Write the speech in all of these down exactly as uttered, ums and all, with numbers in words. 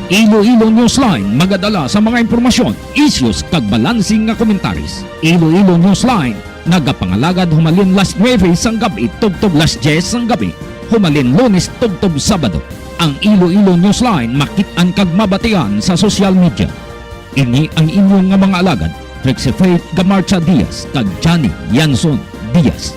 Iloilo Newsline magadala sa mga impormasyon, issues, kag balansing nga komentaris. Iloilo Newsline nagapangalagad humalin las nuebe sang gab-i tubtob las dyes sang gab-i, humalin Lunes tubtob Sabado. Ang Iloilo Newsline makit-an kag mabatian sa social media. Ini ang inyo nga mga alagad, Trixie Faith Gamarcha Diaz kag Johnny Yanson Diaz.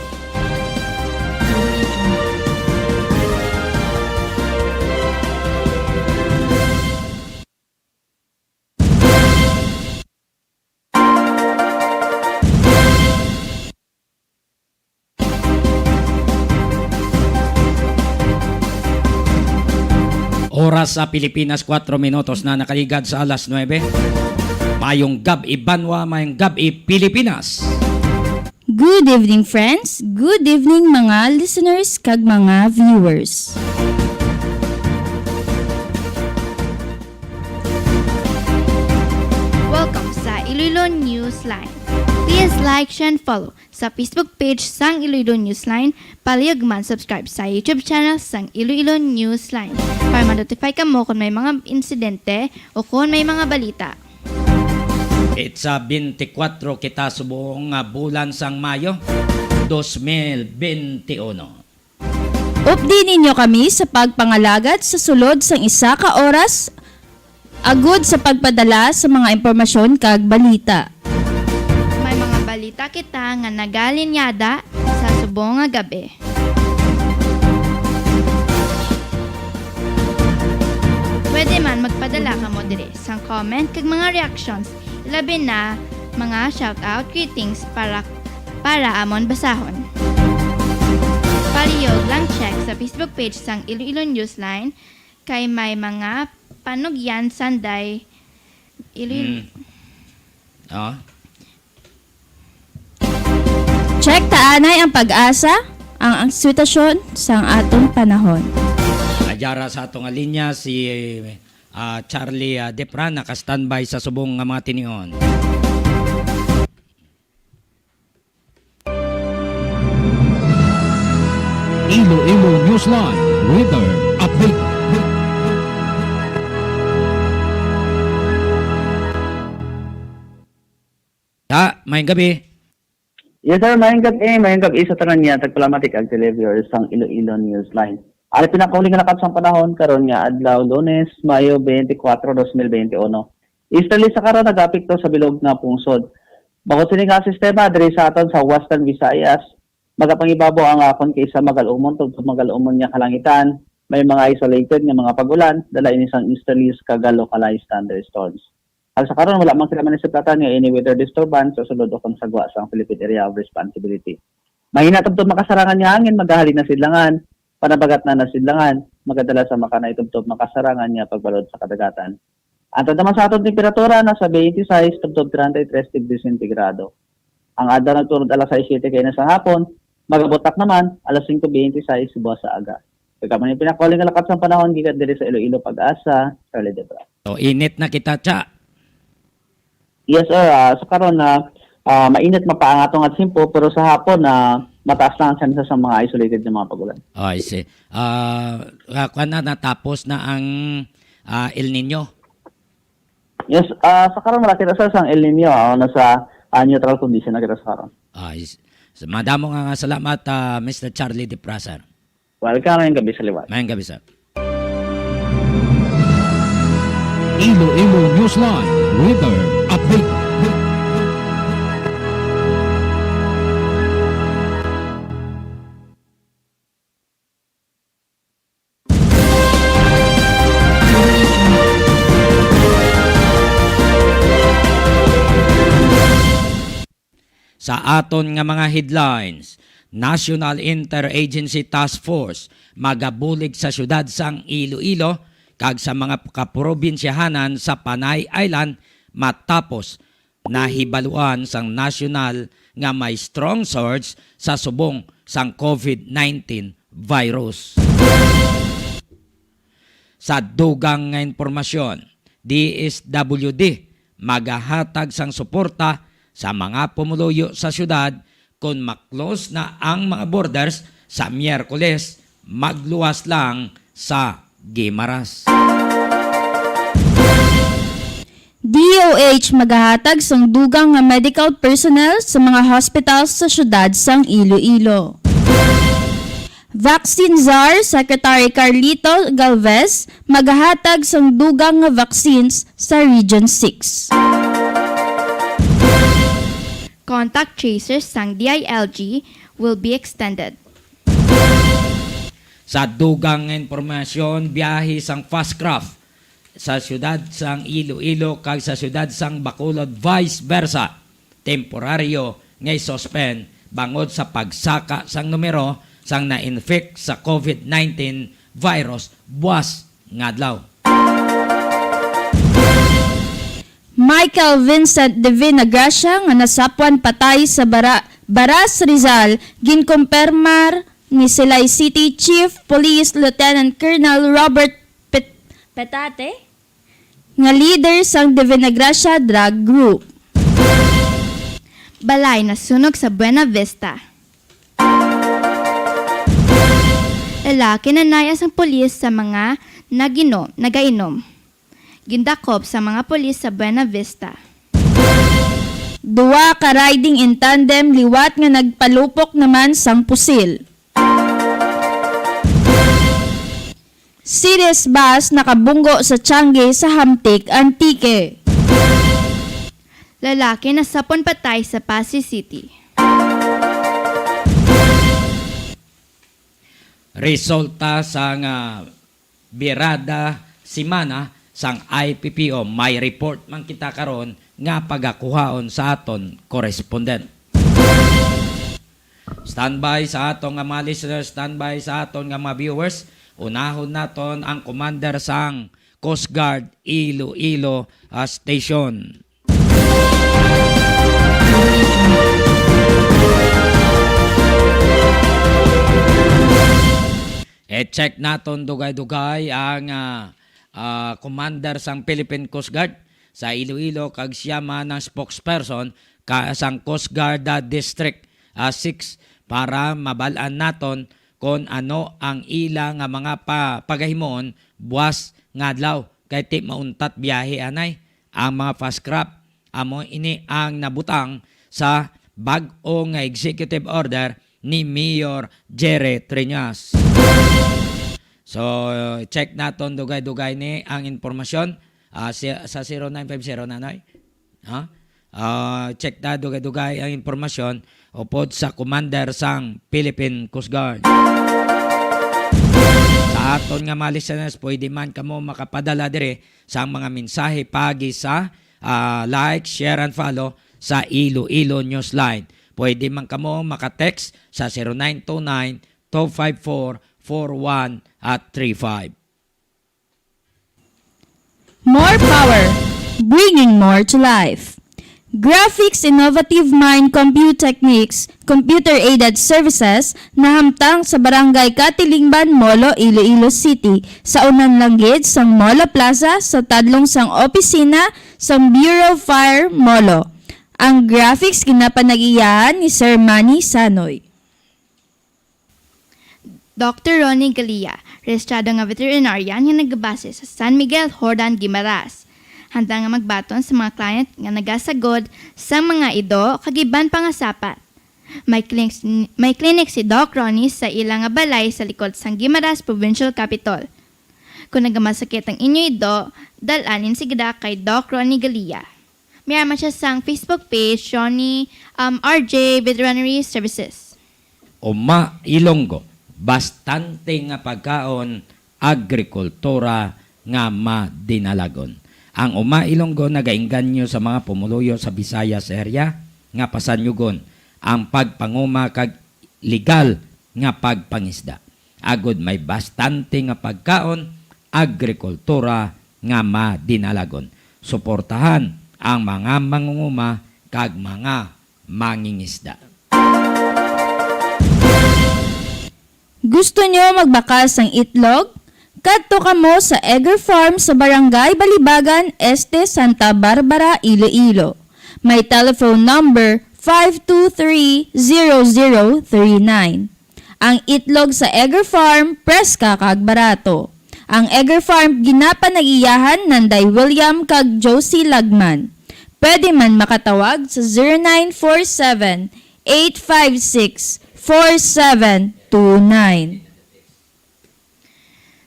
Oras sa Pilipinas, kuwatro minutos na nakaligad sa alas nuebe. Mayong gab-i, banwa, mayong gab-i, Pilipinas. Good evening, friends. Good evening, mga listeners kag mga viewers. Welcome sa Iloilo Newsline. Please like, share, and follow sa Facebook page sang Iloilo Newsline. Palihog man subscribe sa YouTube channel sang Iloilo Newsline para ma-notify kamo kon may mga insidente o kon may mga balita. Petsa twenty-four kita subong nga bulan sang Mayo, dos mil twenty-one. Updi ninyo kami sa pagpangalagad sa sulod sang isa ka oras agud sa pagpadala sa mga impormasyon kag balita. May mga balita kita nga nagalinyada sa subong nga gab-i. Pwede man magpadala kamo diri sang comment kag mga reactions, labi na mga shoutout, greetings para, para amon basahon. Palihog lang check sa Facebook page sang Iloilo Newsline kay may mga panugyan sanday Iloilo. Mm. Oh. Check ta anay ang PAGASA, ang, ang sitwasyon sang atong panahon. Adyara sa atong linya si, ah, Charlie, ah, Depra, naka-standby sa subong nga mga tinion. Iloilo Newsline Weather Update. Ta, maayong gabi. Yes, sir. Maayong gabi. Maayong gabi sa tanan niya, tagpalamatik ag televiewers sang Iloilo Newsline. Ang pinakahuli nga lakat sang panahon karon nga adlaw, Lunes, Mayo twenty-four, dos mil twenty-one. Easterly sa karon nag-apekto sa bilog nga pungsod. Bangod sini nga sistema diri sa aton sa Western Visayas, magapangibabaw ang akon kay sa magal-umon tubtob magal-umon nga kalangitan. May mga isolated nga mga pag-ulan, dala ini sang easterlies kag localized thunderstorms. Ag sa karon, wala man sila manisiplatan nga any weather disturbance sa sulod ukon sa gwa sang Philippine Area of Responsibility. Mahina tubtob makasarangan nga hangin magahalin na sidlangan, panabagat na na sidlangan, magadala sa makanay tubtob makasarangan nga pagbalod sa kadagatan. Ang tagdaman sa aton temperatura nasa twenty-six tubtob thirty-three degrees sentigrado. Ang adlaw nagturod alas sais siete kaina sa hapon, magabutak naman alas singko bente sais buwas sa aga. Kag amo ni pinakahuli nga lakat sang panahon gikan diri sa Iloilo, PAGASA, Charlie Debra. So, init na kita, Cha. Yes, sir. Ah, sa karon na, ah, mainit man pa ang aton nga tiyempo, pero sa hapon na mataas lang ang tsansa sa mga isolated nga mga pag-ulan. Oh, I see. Ah, ah, kuwan na, natapos na ang, ah, El Nino? Yes, ah, sa karon wala kita, sir, sang El Nino, ah, nasa, ah, neutral condition na kita sa karon. Ah, is-, so, madamo nga, nga salamat, ah, Mister Charlie Depra, sir. Welcome, maayong gabi sa liwat. Maayong gabi, sir. Iloilo Newsline Weather Update. Sa aton nga mga headlines, National Interagency Task Force magabulig sa siyudad sang Iloilo kag sa mga kaprobinsyahanan sa Panay Island matapos nahibaluan sang nasyonal nga may strong surge sa subong sang COVID nineteen virus. Sa dugang nga impormasyon, D S W D magahatag sang suporta sa mga pumuluyo sa siyudad kon ma-close na ang mga borders sa Miyerkules, magluwas lang sa Guimaras. D O H magahatag sang dugang nga medical personnel sa mga hospitals sa siyudad sang Iloilo. Vaccine Czar Secretary Carlito Galvez magahatag sang dugang nga vaccines sa Region six. Contact tracers sang D I L G will be extended. Sa dugang nga impormasyon, biyahe sang fast craft sa siyudad sang Iloilo kag sa siyudad sang Bacolod, vice versa, temporaryo nga i-suspend bangod sa pagsaka sang numero sang na-infect sa COVID nineteen virus buwas nga adlaw. Michael Vincent Divina Gracia nga nasapwan patay sa Bara-, Baras, Rizal, ginkumpirmar ni Silay City Chief Police Lieutenant Colonel Robert Pet-, Petate nga leader sang Divina Gracia Drug Group. Balay nasunog sa Buena Vista. Lalaki nanaya sang pulis sa mga nagino-, nagainom. Gindakop sa mga pulis sa Buena Vista. Duwa ka riding in tandem liwat nga nagpalupok naman sang pusil. Cities bus nakabunggo sa Tiangge sa Hamtic, Antique. Lalaki nasapon patay sa Passi City. Resulta sang, ah, birada semana sang I P P O. May report man kita karon nga pagakuhaon sa aton correspondent. Standby sa aton nga mga listeners, standby sa aton nga mga viewers. Unahon naton ang commander sang Coast Guard Iloilo, ah, Station. I-check naton dugay-dugay ang, ah, ah, commander sang Philippine Coast Guard sa Iloilo, kag siya man ang spokesperson ka, sang Coast Guard, ah, District, ah, six para mabal-an naton kon ano ang ila nga mga pa-, pagahimuon buwas nga adlaw, kay ti mauntat biyahe anay ang mga fast craft. Amo ini ang nabutang sa bag-o nga executive order ni Mayor Jerry Triñas. So, check naton dugay-dugay ni ang impormasyon, ah, si, sa zero nine five zero, Nanay. Ha? Ah, check ta dugay-dugay ang impormasyon upod sa commander sang Philippine Coast Guard. Sa aton nga mga listeners, pwede man kamo makapadala diri sang mga mensahe paagi sa, ah, like, share, and follow sa Iloilo Newsline. Pwede man kamo maka-text sa zero nine two nine, two five four, four one at three five. More power, bringing more to life. Graphics Innovative Mind Compute Techniques, Computer-Aided Services, nahamtang sa Barangay Katilingban, Molo, Iloilo City, sa unan lang gid sang Molo Plaza, sa tadlong sang opisina sang Bureau of Fire, Molo. Ang graphics ginapanag-iyahan ni Sir Manny Sanoy. Doktor Ronnie Galia, rehistrado nga veterinarian nga nagabase sa San Miguel, Jordan, Guimaras. Handa nga magbaton sa mga client nga nagasagod sang mga ido kag iban pa nga sapat. May clinic, may clinic si Doc Ronnie sa ila nga balay sa likod sang Guimaras Provincial Capitol. Kung nagamasakit ang inyo ido, dal-an ini sigda kay Doc Ronnie Galia. May-ara man siya sang Facebook page, Ronnie, um, R J Veterinary Services. Uma Ilonggo, bastante nga pagkaon, agrikultura nga madinalagon. Ang Uma Ilonggo nagaengganyo sa mga pumuluyo sa Visayas area nga pasanyugon ang pagpanguma kag legal nga pagpangisda, agod may bastante nga pagkaon, agrikultura nga madinalagon. Suportahan ang mga mangunguma kag mga mangingisda. Gusto nyo magbakal sang itlog? Kadto kamo sa Egger Farm sa Barangay Balibagan Este, Santa Barbara, Iloilo. May telephone number five two three, zero zero three nine. Ang itlog sa Egger Farm, preska kag barato. Ang Egger Farm ginapanag-iyahan Nanday William kag Josie Lagman. Pwede man makatawag sa zero nine four seven, eight five six, four seven two nine.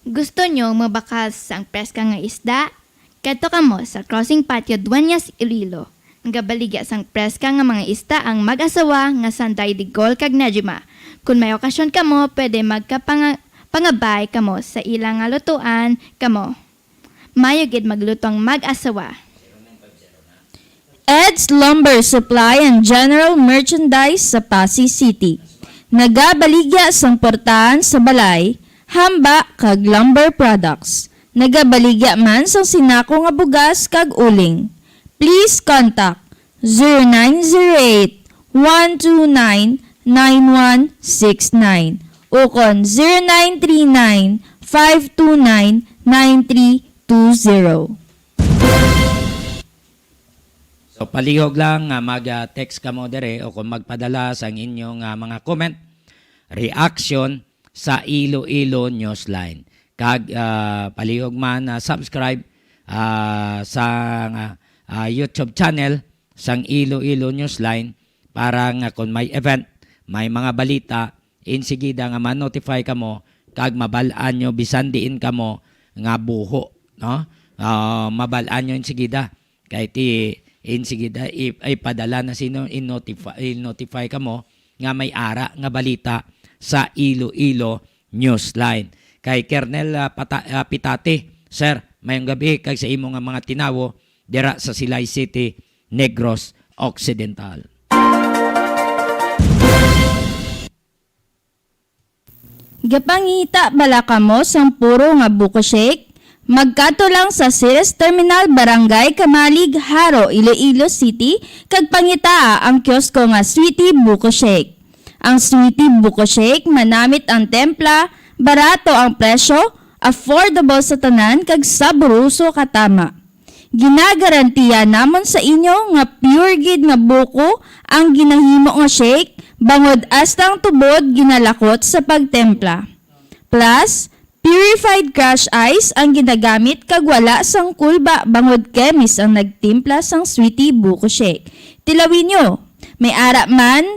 Gusto nyo mabakal sang preska nga isda? Kadto kamo sa Crossing Patio Dueñas, Iloilo. Nagabaligya sang preska nga mga isda ang mag-asawa nga Sanday Digol kag Najima. Kon may okasyon kamo, pwede magkapanga-, pangabay kamo sa ila nga lutuan kamo. Mayo gid magluto ang mag-asawa. Ed's Lumber Supply and General Merchandise sa Passi City. Nagabaligya sang portahan sa balay, hamba, kag lumber products. Nagabaligya man sang sinako nga bugas kag uling. Please contact zero nine zero eight, one two nine, nine one six nine ukon zero nine three nine, five two nine, nine three two zero. So, palihog lang nga mag-text kamo dire o kung magpadala sang inyong, ah, mga comment, reaction sa Iloilo Newsline. Kag, ah, palihog man, ah, subscribe, ah, sa, ah, ah, YouTube channel sang Iloilo Newsline para nga kung may event, may mga balita, insigida nga ma-notify kamo kag mabal-an nyo bisan diin kamo nga buho, no? Ah, mabal-an nyo insigida. Kay ti, insigida, i-, ipadala na sino, i-notify, i-notify kamo nga may ara nga balita sa Iloilo Newsline. Kay Kernel, ah, Pata-, ah, Pitati, sir, mayong gabi kag sa imo nga mga tinawo dira sa Silay City, Negros Occidental. Gapangita bala kamo sang puro nga buko shake? Magkadto lang sa Ceres Terminal, Barangay Camalig, Jaro, Iloilo City, kag pangitaa ang kiosko nga Sweetie Buko Shake. Ang Sweetie Buko Shake, manamit ang templa, barato ang presyo, affordable sa tanan, kag sabroso katama. Ginagarantiya namon sa inyo nga pure gid nga buko ang ginahimo nga shake, bangod hasta ang tubod ginalakot sa pagtempla. Plus, purified crush ice ang ginagamit kag wala sang kulba, bangod chemist ang nagtimpla sang Sweetie Buko Shake. Tilawin nyo, may ara man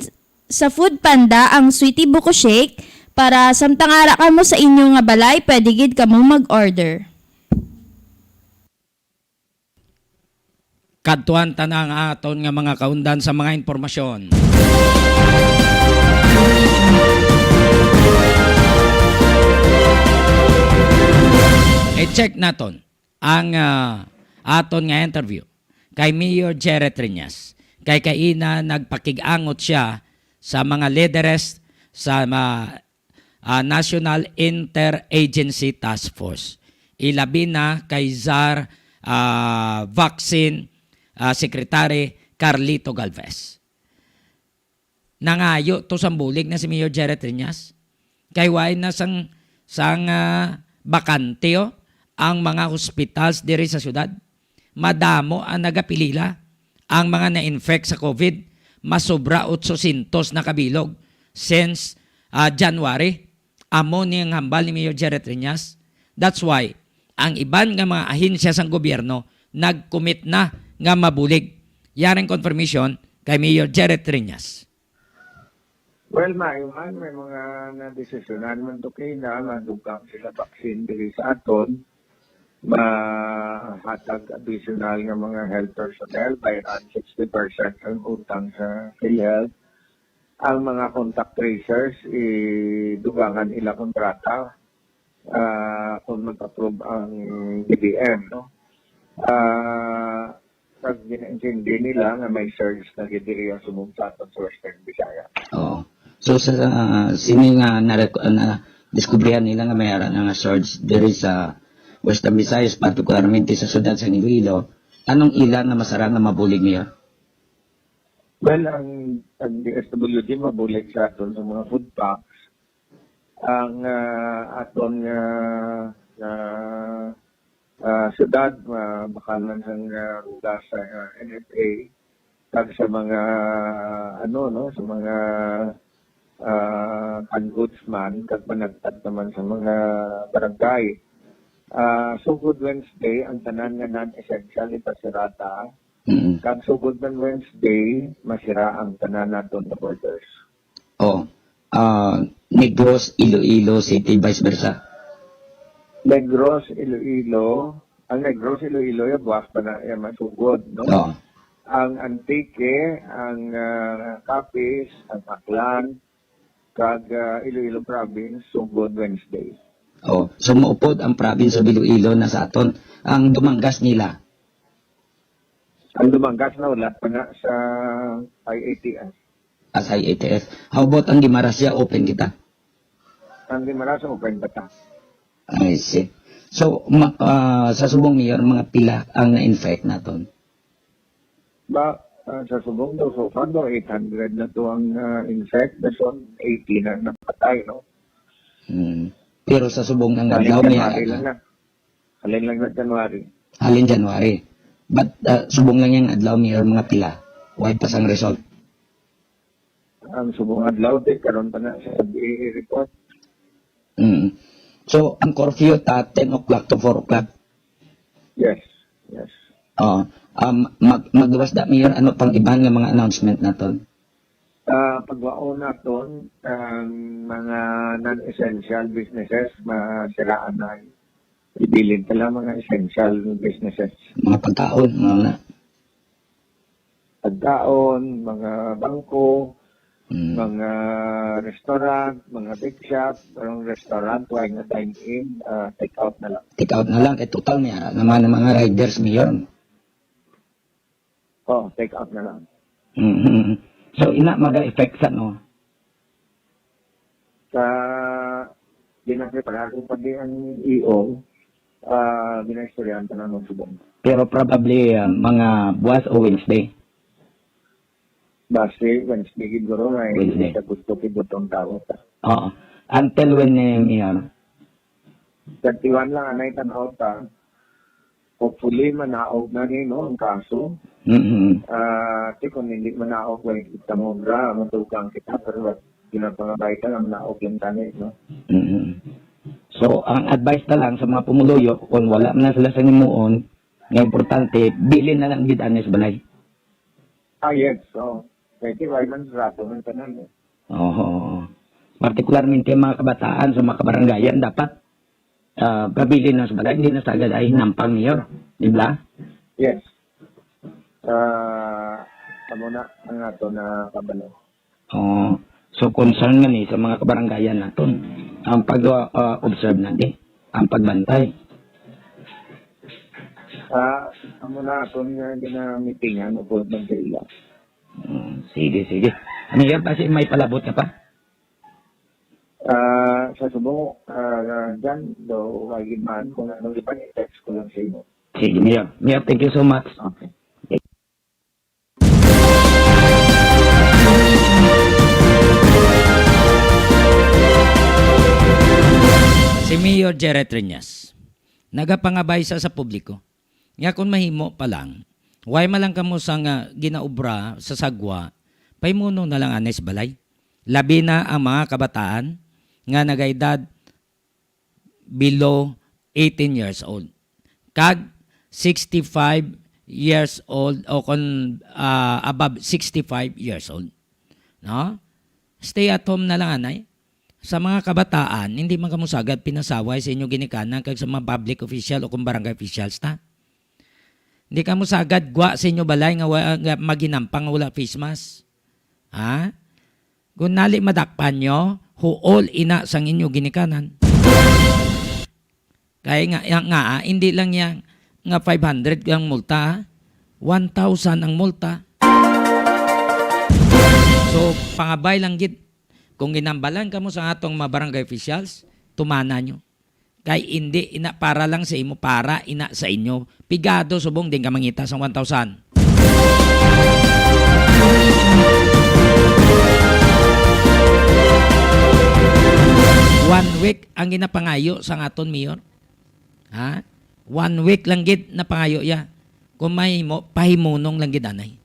sa Food Panda ang Sweetie Buko Shake para samtang ara kamo sa inyo nga balay, pwede gid kamo mag-order. Kadtuan ta na ang aton nga mga kaundan sa mga impormasyon. I-check naton ang, ah, aton nga interview kay Mayor Jerry Triñas. Kay kaina nagpakig-angot siya sa mga lideres sa ma-, ah, National Interagency Task Force, ilabi na kay czar, ah, vaccine, ah, Secretary Carlito Galvez. Nangayo to sang bulig na si Mayor Jerry Triñas. Kay wala na sang, sang, ah, bakante, oh, ang mga hospitals diri sa syudad. Madamo ang nagapilila. Ang mga na-infect sa COVID, masobra otsosyentos na kabilog since, ah, January. Amo ni ang hambal ni Mayor Jerry Triñas. That's why ang iban nga mga ahensya sang gobyerno nag-commit na nga mabulig. Yari ang confirmation kay Mayor Jerry Triñas. Well, maayo man, may mga nadesisyonan man to kay na madugang sila vaccine diri sa aton. Mahatag additional nga mga health personnel, bayran sixty percent ang utang sa PhilHealth. Ang mga contact tracers, idugangan ila kontrata, ah, kung mag-approve ang B B M, no? Ah, pag ginaintindi nila nga may surge na gid diri ang sumong sa aton sa Western Visayas. Oo. So, sa, ah, sini nga na, na diskubrihan nila nga may ara na nga surge diri sa Western Visayas, partikularmente sa siyudad sa Iloilo, anong ila nga masara nga mabulig niya? Well, ang, ang D S W D mabulig sa aton sa mga food packs. Ang, ah, aton nga, nga, ah, syudad, ah, bakalan sang, ah, sa, ah, N F A, kag sa mga, ano, no, sa mga, ah, congressman, kag panagtag naman sa mga barangay. Ah, sugod Wednesday, ang tanan nga non-essential ipasirata. Mm. Kag sugod man Wednesday, masira ang tanan naton nga borders. Oh. Ah, Negros, Iloilo City, vice versa. Negros, Iloilo. Ang Negros, Iloilo, yung buwas pa na, yung masugod, no? Oo. Ang Antique, ang, ah, Capiz, ang Aklan, kag, ah, Iloilo Province, sugod Wednesday. Oh, so maupod ang province of Iloilo na sa aton. Ang Dumangas nila? Ang Dumangas na wala pa na sa I A T F. As I A T F. How about ang Guimaras, ya open kita? Ang Guimaras, open pa ta. I see. So, ma-, ah, sa subong, Mayor, mga pila ang na-infect naton? Ba, ah, sa subong daw, so far daw, eight hundred na to ang, ah, infect, dason eighty na napatay, no? Hmm. Pero sa subong nga adlaw, may January lang na. Halin lang na January. Halin January. But, ah, subong lang yang adlaw, Mayor, mga pila? Wala pa sang result? Ang subong adlaw, di, karon pa na sa i-report. Mm. So, ang curfew ta, ten o'clock to four o'clock? Yes, yes. Oh, um, mag-, magluwas da, Mayor, ano pang iban nga mga announcement naton? Ah, pagwaon naton ang mga non-essential businesses, masiraan na. Ibilin ka lang mga essential businesses. Mga pagkaon, mga na. Pagkaon, mga bangko, Mm. mga restaurant, mga bake shop, ang restaurant, wala nga dine-in, ah, take out na lang. Take out na lang, kay total niya, naman ang mga riders, Mayor. Oh, take out na lang. Mhm. So, ina, maga-effect sa, no? Sa, di na preparado pa di ang E O, ah, ginaistoryahan pa naman subong. Pero probably, ah, mga buwas o Wednesday? Basi, Wednesday siguro, ay Wednesday. Sa gusto kibutong tao ta. Oo. Until when, eh, Mayor? Thirty-one lang, anay tan-aw ta. Hopefully, manaog na ni, no, ang kaso. Mm-hmm. Ah, ti kung hindi manaog, wala kita mo, bra, matugang kita, pero wag, ginapangabay ka nga manaog lang tani, no? Mm-hmm. So, ang advice na lang sa mga pumuluyo, kung wala man na sila sa himuon, nga importante, bilin na lang gid ani sa balay. Ah, yes. So, pwede, why man sa rato man tanan, eh. Oo. Partikularmente, mga kabataan sa mga kabarangayan, dapat, ah, pabilin na sa balay, hindi na sagad ay hinampang, Mayor. Di ba? Yes. Ah, amo na ang ato na kabalo. Oo. So, concern man ni sa mga kabarangayan naton ang pag, ah, observe na di, ang pagbantay. Ah, amo na aton nga ginamitingan upod man sa ila. Mm, sige, sige. Mayor, basi may palabot ka pa? Ah, sa subong, ah, dyan, do, wagi man, kung anong iba, i-text ko lang sa imo. Sige, Mayor. Mayor, thank you so much. Okay. Si Mayor Jarrett Reñas, nagapangabay sa, sa publiko. Nga kung mahimo pa lang, way man lang kamo sang, ah, ginaobra sa sagwa, pahimuno na lang anay sa balay. Labi na ang mga kabataan nga nagaedad below eighteen years old, kag sixty-five years old, o kon, ah, above sixty-five years old. No? Stay at home na lang, anay. Sa mga kabataan, hindi man kamo sagad pinasaway sa inyo ginikanan kag sa mga public official o kung barangay officials ta. Hindi kamo sagad gwa sa inyo balay nga wa-, nga maginampang nga wala face mask. Ha? Kung nali madakpan nyo, huol ina sang inyo ginikanan. Kay nga, nga, nga, hindi lang yan nga five hundred ang multa, ha? One thousand ang multa. So, pangabay lang gid. Kung ginambalan kamo sa atong mga barangay officials, tumana nyo. Kay indi ina para lang sa imo, para ina sa inyo. Pigado subong din ka mangita sa one thousand. One week ang ginapangayo sa aton mayor. Ha? One week lang gid na pangayo ya. Kung mahimo, pahimunong lang gid anay.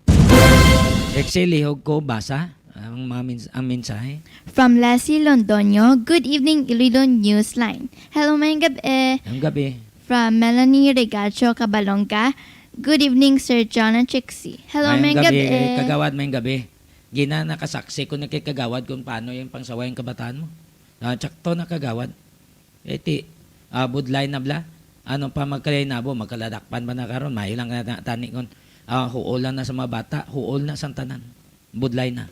Rexy, lihog ko basa ang mga mins-, ang mensahe. From Leslie Londoño, "Good evening, Iloilo Newsline." Hello, mayong gab-e. Ang gabi. from Melanie Regacho Cabalonga. Good evening, Sir John and Trixie. Hello, Mayong maayong gabi, gabi. Kagawad, mayong gabi. Gina, nakasaksi ko na kay Kagawad kung paano yung pangsaway ang kabataan mo. Ah, tsakto na, Kagawad. Eh, ti, ah, budlay na bala. Ano pa magkalinabo, magkaladakpan ba na karon? Mayo lang na, na tani kon, ah, huol lang na sa mga bata, huol na sang tanan. Budlay na.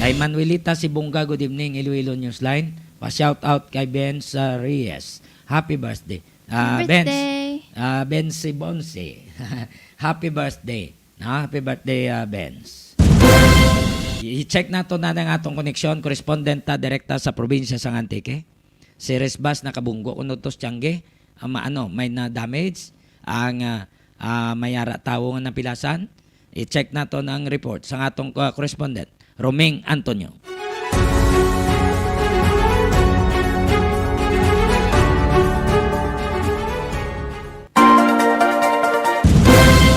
Kay Manuelita Sibonga, good evening, Iloilo Newsline. Pa-shout out kay Benz, ah, Reyes. Happy birthday. Ah, Happy Benz. birthday. Ah, Benz Sibonse. Happy birthday. Na, happy birthday, ah, Benz. I- i-check nato na ang atong koneksyon, correspondent ta direkta sa probinsya sang Antique. Si Resbas nakabunggo kuno to sa tiyangge. Ang ma-, ano, may na damage. Ang, ah, ah, may ara tawo nga napilasan. I-check nato ang report sa atong, ah, correspondent, Roming Antonio.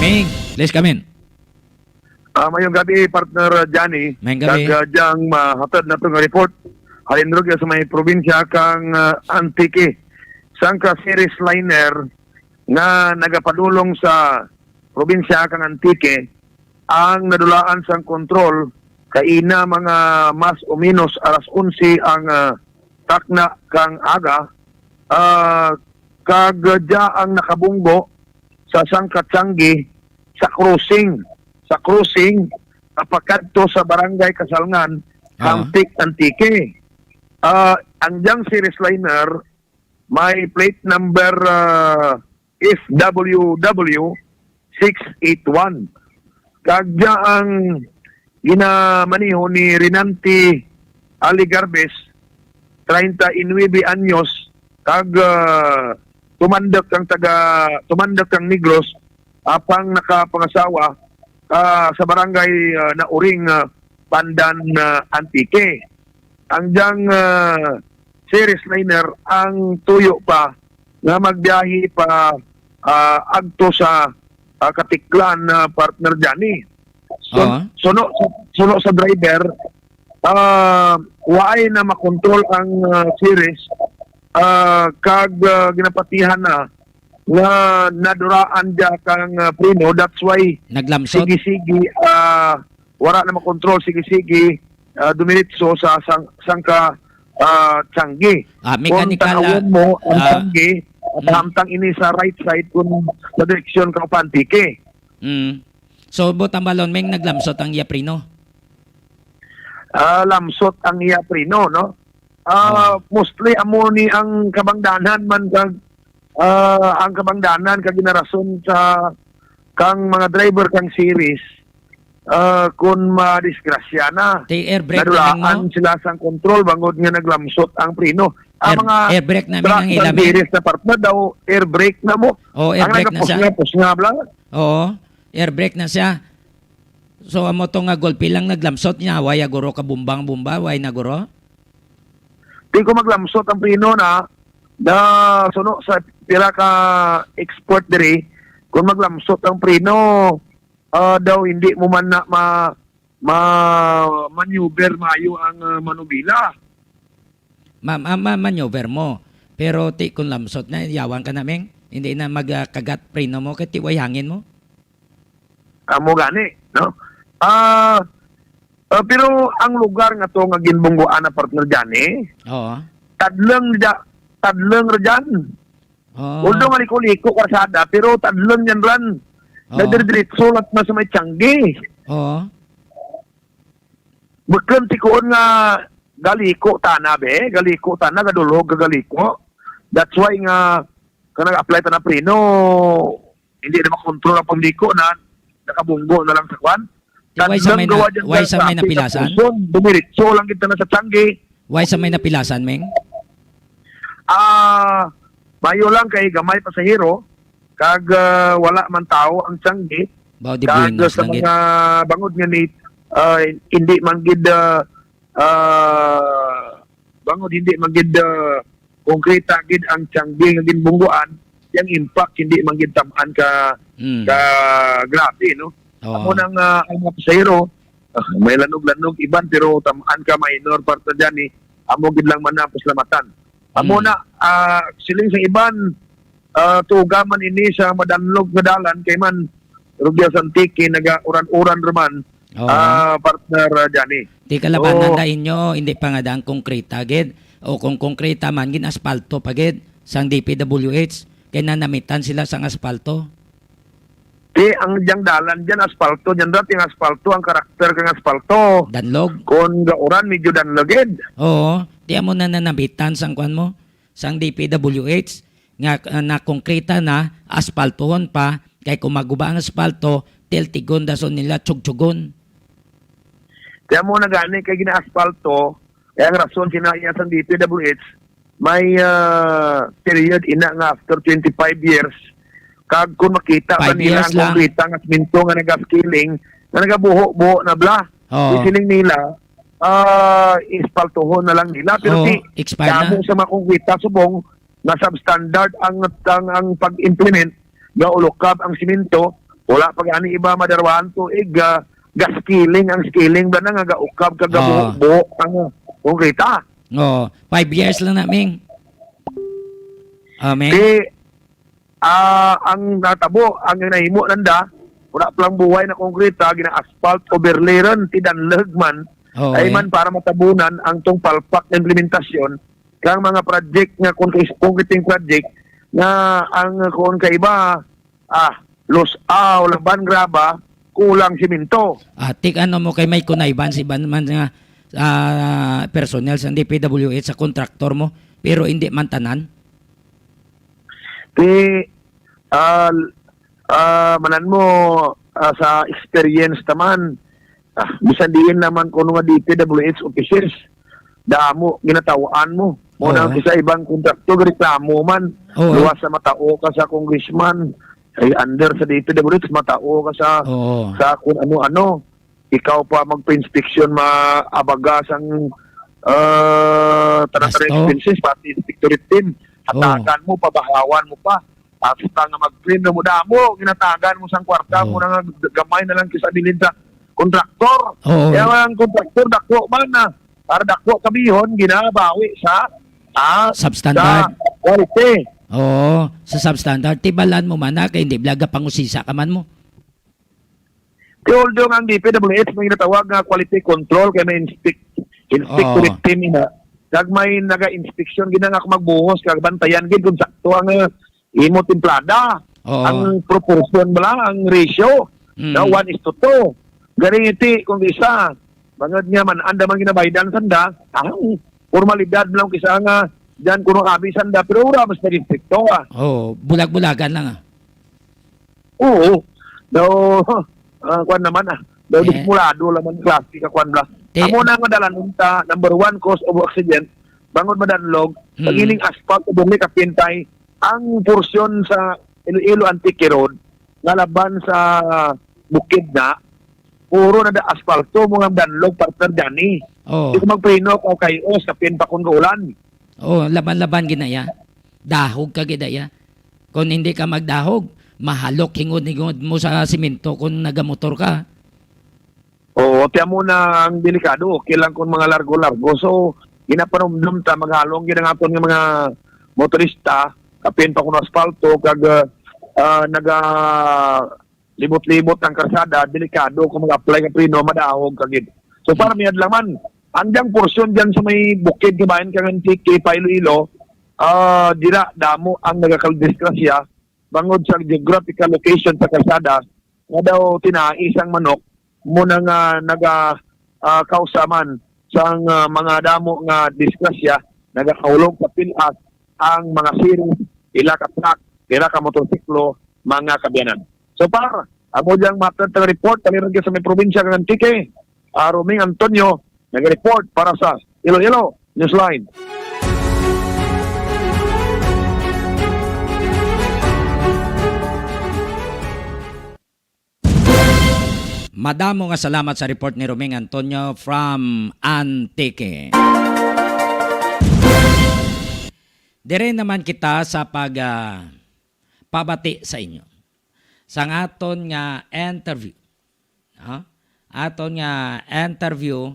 Ming, please come in. Ah, mayong gabi, partner Johnny. Mayong gabi. Kag, ah, diyang mahatod nato nga report, halin rugya sa may probinsya kang, ah, Antique. Sangka series liner nga nagapadulong sa probinsya kang Antique ang nadulaan sang kontrol kaina mga mas o menos alas onse ang, ah, takna kang aga, ah, kag dya ang nakabunggo sa sangka tiyangge sa crossing, sa crossing, ah, pakadto sa Barangay Casalngan, Ah. Hamtic, Antique. Ah, ang dyang series liner may plate number, ah, F W W six eight one. Kag dya ang ginamaneho ni Renante Aligarbes, treinta y nueve anyos, kag, ah, tumandok kang taga, tumandok kang Negros, apang nakapangasawa, ah, sa barangay, ah, Nauring, ah, Pandan, ah, Antique. Ang dyang, ah, series liner ang tuyo pa nga magbiyahe pa, ah, adto sa, ah, Katiklan, ah, partner Johnny. So, Oo. suno, suno sa driver, ah, waay na makontrol ang, ah, series, ah, kag, ah, ginapatihan na nga naduraan dya kang, ah, preno. That's why Naglamsot? sige-sige, ah, wala na makontrol, sige-sige, ah, dumiretso sa sang-, sangka, ah, tiyangge. Ah, Kung mechanical, tanawon ah, mo ang ah, tiyangge, mm. Hamtang ini sa right side kung sa direksyon ka Antique. Mm. So, buot hambalon, Ming, naglamsot ang iya preno? Ah, lamsot ang iya preno, no? Ah, Oh. mostly amo ni ang kabangdanan man kag, ah, ang kabangdanan kag ginarason sa kang mga driver kang series, ah, kun madisgrasya na. Ti air brake na lang mo? Nadulaan sila sang control bangod nga naglamsot ang preno. Ang Air, mga air brake na, Ming, truck ang kang ila, Ming? series na partner daw, air brake na mo. Oh, air Ang brake na siya. nagapusnga-pusnga bala. Oo, air brake na siya. So, amo to nga gulpi lang naglamsot niya, way aguro ka bumbang-bumba, way na guro? Di ko maglamsot ang preno na, na suno sa pila ka expert diri, kung maglamsot ang preno, ah, daw hindi mo man na ma-, ma-, maneuver maayo ang, ah, manubila. Ma-, ma-, ma-, maneuver mo. Pero ti kung lamsot na, yawan ka na, Ming. Hindi na magkagat preno mo, kay ti way hangin mo. Amo gani, no? Ah, ah, pero ang lugar nga to nga ginbungguan na partner gani, Oo. tadlong dya, tadlong ra dyan. Oo. Although nga liko-liko karsada, pero tadlong yan ran. Oo. Nagdiretso lang na sa may tiyangge. Oo. Bukon tikuon nga galiko tana, be. Galiko tana, gadulog ka galiko. That's why nga, kung nag-apply ta na preno, hindi na makontrol ang pagliko na, nakabunggo na lang sa kwan. Di, why sa may Tandang na-, gawa dyan why sa sa may traffic napilasan? Sa Quezon, dumiretso lang kita na sa tiyangge. Why sa may napilasan, Meng? Ah, mayo lang kay gamay pasahero, kag, ah, wala man tao ang tiyangge. Bao di Kag buenas sa lang gid. mga bangod nga ni, ah, hindi man gid, ah, ah, bangod hindi man gid, ah, konkreta gid ang tiyangge nga ginbungguan, yang impact hindi man gid tam-an ka, Mm. ka grabe, no? Oo. Amo nang, ah, ang mga pasahero, ah, may lanog-lanog iban, pero tam-an ka minor part na dyan, eh. Amo gid lang man ang pasalamatan. Amo Hmm. na, ah, siling sa iban, ah, tuga man ini sa madanlog nga dalan kay man rugya sa Antique, naga-uran-uran ra man, Oo. ah, partner, ah, Johnny. Di kalabanan So na inyo, hindi pa nga daan konkreta gid. O kung konkreta man, gin-aspalto pa gid sang D P W H, kay nanamitan sila sang aspalto. Ti ang diyang dalan diyan, aspalto. Diyan dati ang aspalto, ang karakter kang aspalto. Danlog? Kung gauran, medyo danlog gid. Oo. Ti amo na nanamitan sang kuan mo, sang D P W H, nga, ah, nakonkreta na, aspaltohon pa, kay kung maguba ang aspalto, tiltigon dason nila, tsugyugon. Kaya mo na gani kay gina-aspalto, kaya ang rason kinaiya sang D P W H, may, ah, period ina nga after twenty-five years, kag kung makita pa Five nila years ang lang. Konkreta nga semento nga nagascaling, nga nagabuho-buho na bla, Oo. Isiling nila, ah, ispaltuhon na lang nila. Pero Oo, si expire na. Damo sa mga konkreta subong nga substandard ang, ang, ang pag-implement, gaulukab ang semento, wala pa gani iba madarwahan tuig, ah, gascaling ang scaling ba na nga gaukab kag Oo. Gabuho-buho ang konkreta. Oo, five years lang na, Ming. Ah, Ming? Di, ah, ang natabo, ang nahimo nanda, wala pa lang buhay na konkreta, gina-asphalt overlay ron, ti danlog man, Oo, ay eh. Man para matabunan ang tong palpak na implementasyon kang mga project nga kung kais-, concreting project nga ang kung kaiba, ah, lusaw, laban graba, kulang semento. Ah, tik ano mo kay may kunayban si iban man nga, ah, personnel sa D P W H sa kontraktor mo, pero hindi man tanan? Ti, ah, ah, manan mo, ah, sa experience naman, ah, bisan diin naman kuno nga D P W H officers, damo ginatawaan mo. Mo Oo. Na kisa ibang kontraktor, reklamo man. Oo. Luwas sa matao ka sa congressman, ay under sa D P W H, matao ka sa, Oo. Sa kung ano-ano. Ikaw pa magpa-inspeksyon, maabaga sang, ah, tanan-tanan Gasto? Expenses, pati inspectorate team. Oo. Hatagan mo, pabahawan mo pa. Hasta nga mag-print na mo, damo, ginatagan mo sang kwarta Oo. Mo na nga gamay na lang kisa bilin sa kontraktor. Oo. Kaya ang kontraktor, dako man na. Para dako kabihon, ginabawi sa, ah, Substandard. Sa quality. Oo, sa substandard. Tibalan mo man na, kay hindi blaga pangusisa ka man mo. Ti although nga ang D P W H may ginatawag nga quality control kay may inspect-, inspectorate Oo. Team ina. Kag may naga-inspeksyon gid nga magbuhos kag bantayan gid kung sakto ang, uh, imo timplada, Oo. Ang proportion bala, ang ratio, Mm. Na one is to two. Garing iti kung isa, bangod nga man, anda man ginabaydan sanda, ang formalidad lang kisa nga, diyan kuno abi sanda, pero ura mas nag-inspekto, ah. Oo, bulag-bulagan lang, ah. Oo. Daw, ah, kwan naman, ah. Daw Eh. Disimulado lang man klase ka kwan bla. Te- Amo na nga dalan unta, number one cause of accident, bangod madanlog, Hmm. Pag ining asphalt o bumi kapintay, ang porsyon sa Iloilo Antique Road, nga laban sa bukid na, puro na da aspalto, mga danlog, partner Johnny. Oh. Di ko magpreno, kay os, kapin pa kung gaulan. Oh, laban-laban gid na iya. Dahog ka gid na iya. Kung hindi ka magdahog, mahalok hingod-hingod mo sa simento kung nagamotor ka. Oo, ti amo na ang delikado. Okay lang kung mga largo-largo. So, ginapanumdum ta, maghalong gid ang aton nga mga motorista, kapin pa kuno aspalto, kag, ah, ah, naga libot-libot ang karsada, delikado kung mag-apply ka preno, madahog ka gid. So, para Mm. Miyad lang man, ang diyang porsyon diyan sa may bukid nga bayan kang Antique, pa Iloilo, ah, dira damo ang nagakaldisgrasya bangod sa geographical location sa kalsada nga daw tinai sang manok mo na nga naga, ah, kausa man sang, ah, mga damo nga disgrasya, nagakaulog sa pil-as ang mga series, pila ka truck, pila ka motorsiklo, mga kabyanan. So, par, amo diyang matod nga report, talirag sa may probinsya ng Antique, ah, Roming Antonio, nag-report para sa Iloilo Newsline. Madamo nga salamat sa report ni Roming Antonio from Antique. Dire naman kita sa pag, ah, pabati sa inyo. Sang aton nga interview. Ha? Aton nga interview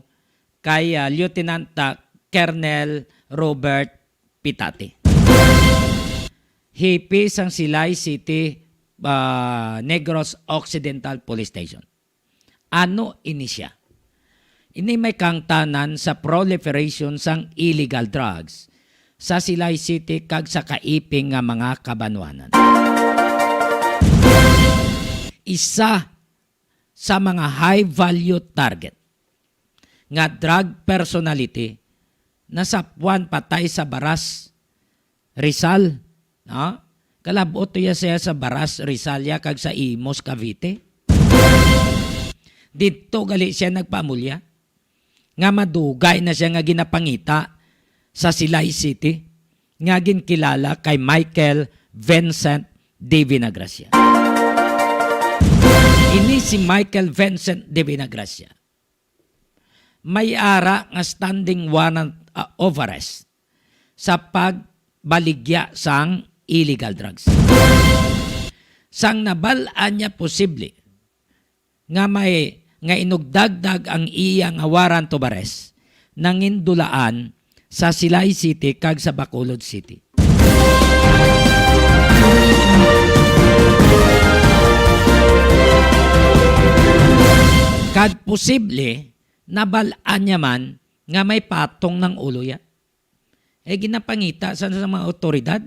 kay, ah, Lieutenant, ah, Colonel Robert Pitate, hepe sang Silay City, ah, Negros Occidental Police Station. Ano ini sia? Ini may kahangtanan sa proliferation sang illegal drugs sa Silay City kag sa kaiping nga mga kabanwanan. Isa sa mga high value target nga drug personality nasapwan patay sa Baras, Rizal, no? Kalab-ot to ya siya sa Baras, Rizal ya kag sa Imus, Cavite. Didto gali siya nagpaamulya nga madugay na siya nga ginapangita sa Silay City nga ginkilala kay Michael Vincent de Vinagracia. Ini si Michael Vincent de Vinagracia may ara nga standing warrant, ah, of arrest sa pagbaligya sang illegal drugs. Sang nabal-an niya posible nga may, nga inugdagdag ang iya nga warrant of arrest, nangindulaan sa Silay City kag sa Bacolod City. Kag posible, nabal-an niya man nga may patong nang ulo ya. Eh, ginapangita sa, sa mga otoridad,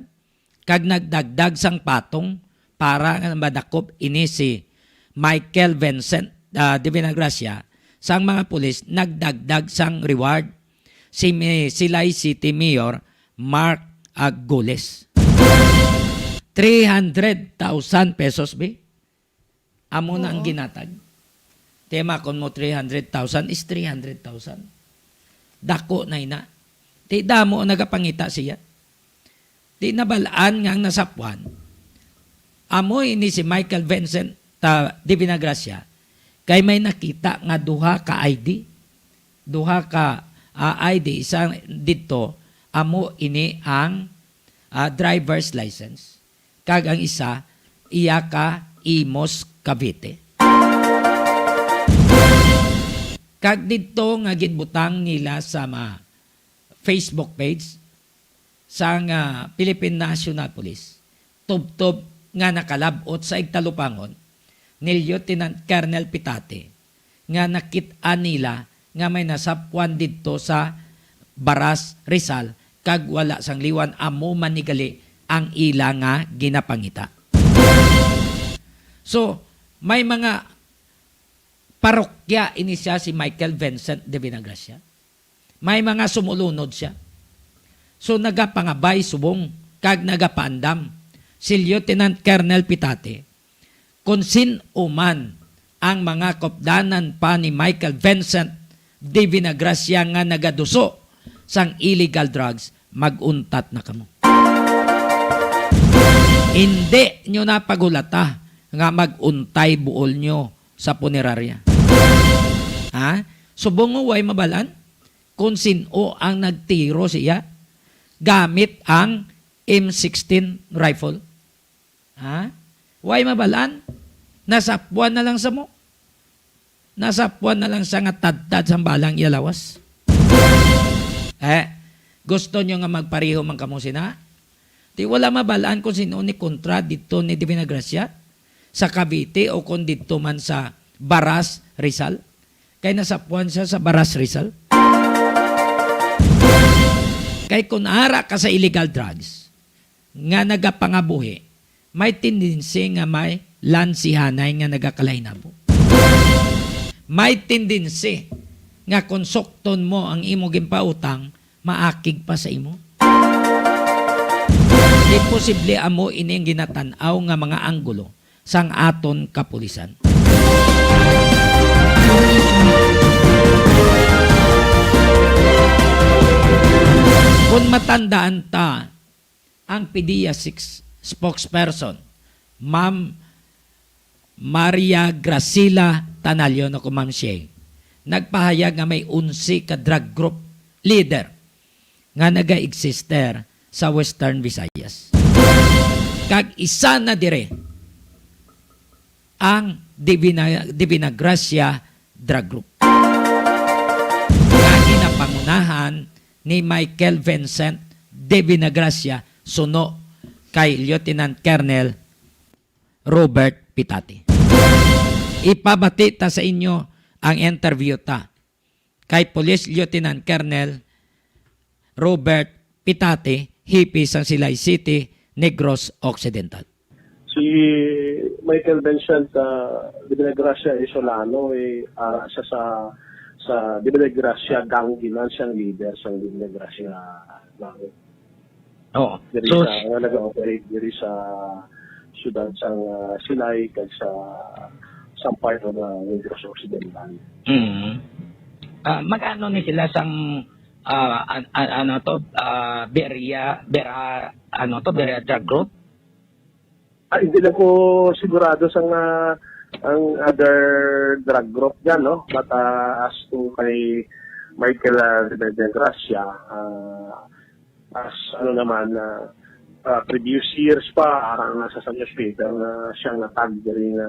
kag nagdagdag sang patong para nga madakop ini si Michael Vincent, ah, de Vinagracia, sang mga pulis, nagdagdag sang reward si Mi-, Silay City Mayor Mark Agules. Three hundred thousand pesos, bi? Amo na ang Oo. ginatag. Tema kon mo three hundred thousand is three hundred thousand. Dako na ina. Ti damo ang nagapangita siya. Ti nabal-an nga ang nasapwan, amo ini si Michael Vincent ta-, de Vinagracia, kay may nakita nga duha ka I D. Duha ka, ah, I D, isa didto, amo ini ang, ah, driver's license. Kag ang isa, iya ka Imus, Cavite. Kag didto nga ginbutang nila sa mga Facebook page sang, ah, Philippine National Police, tubtob nga nakalab-ot sa igtalupangon ni Lieutenant Colonel Pitate, nga nakit-an nila nga may nasapwan didto sa Baras, Rizal, kag wala sang liwan, amo man ni gali ang ila nga ginapangita. So, may mga parokya ini siya si Michael Vincent de Vinagracia. May mga sumulunod siya. So, nagapangabay subong kag nagapaandam si Lieutenant Colonel Pitate kon sin-o man ang mga kupdanan pa ni Michael Vincent de Vinagracia nga nagaduso sang illegal drugs, mag-untat na kamo. Indi nyo na paghulata nga mag-untay buol nyo sa punerarya. Ha? Subong mo way mabalan kung sin-o ang nagtiro siya gamit ang M sixteen rifle. Ha? Way mabalan? Nasapwan na lang sa mo. Nasapwan na lang sa nga tadtad sang balang iya lawas. Eh, gusto nyo nga magpareho man kamo sina? Di wala mabalaan kung sino ni kontra dito ni Divina Gracia sa Cavite o kung dito man sa Baras, Rizal. Kay nasapwan siya sa Baras, Rizal. Kay kung ara ka sa illegal drugs, nga nagapangabuhi, may tendency nga may lansihanay nga nagakalainabo. May tendency nga kung sukton mo ang imo ginpautang, maakig pa sa imo. Imposible amo ini ang ginatan-aw nga mga anggulo sang aton kapulisan. Kung matandaan ta, ang PDEA six spokesperson, Ma'am Maria Gracila Tanalio, no, ko Ma'am Shay, nagpahayag nga may onse ka drug group leader nga naga-exister sa Western Visayas. Kag isa na dire ang Divina, Divina Gracia Drug Group nga ginapangunahan ni Michael Vincent Devinagracia suno kay Lieutenant Colonel Robert Pitati. Ipabati ta sa inyo ang interview ta kay Police Lieutenant Colonel Robert Pitati, hepe sang Silay City, Negros Occidental. Si Michael Vincent, ah, Divinagracia Isolano, eh, ara siya sa, sa Divinagracia gang, ginan siyang leader sang Divinagracia gang. Oo. Diri So, sa, nga nag-operate diri sa siyudad sang, ah, Silay kag sa, sa part of, ah, Negros Occidental. Mm. Ah, mag-ano ni sila sang, ah, an-, an-, ano to, ah, Beria, Bera, ano to, Beria drug group? Ah, hindi lang ko sigurado sa nga ang other drug group dyan, no? But, ah, as to kay Michael, ah, Rivera Gracia, ah, as ano naman, ah, ah, previous years pa, arang nasa sa newspaper na siyang natag diri nga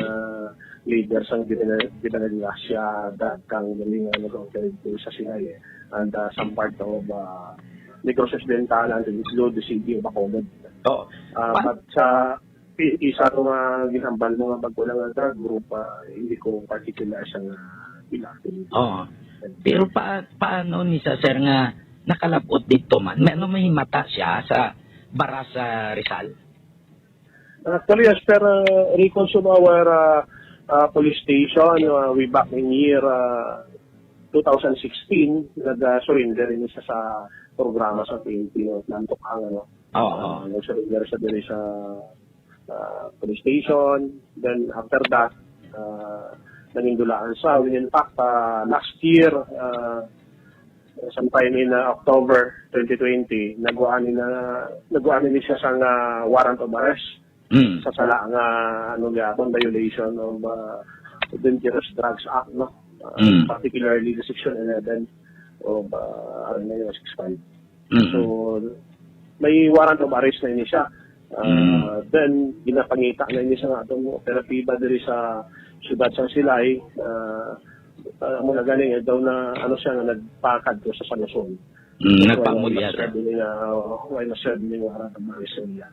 leader sang Divina-, Divinagracia drug gang diri nga nag-operate diri sa Silay, eh. And, ah, some part of, ah, Negros Occidental and include the city of Bacolod. Oo. Ah, Pa- but sa i-, isa to nga ginhambal mo nga magkulang nga drug group, ah, hindi ko particular sa nga ila. Oo. Pero pa-, paano ni sa, sir, nga nakalabot dito man? May, ano, may himata siya sa Baras sa Rizal? Actually, as per, uh, records of our, uh, uh, police station, uh, way back in year, uh, two thousand sixteen, nag-surrender ini siya sa programa sa P N P, no, Nantok ang, ano. Oo. Uh, nag-surrender siya diri sa, uh, police station. Then, after that, uh, nanindulaan sa, when in fact, uh, last year, uh, sometime in, uh, October twenty twenty, naguan ni na, naguan ni siya sang, uh, warrant of arrest Mm. sa sala nga, ano, gihapon, violation of, uh, Dangerous Drugs Act, no? Uh, Mm. Particularly the Section eleven of, uh, R N A six five. Mm. So, may warrant of arrest na ini siya. Uh, Mm. Then, ginapangita na ini sa atong operatiba diri sa siyudad sang Silay. Uh, uh, muna gani nga daw na, ano siya, nga nagpakadto sa San Joson. Mm, That's why nagpamulya siya. Why na-serve ini nga, uh, why na-serve ini nga warrant of arrest niya.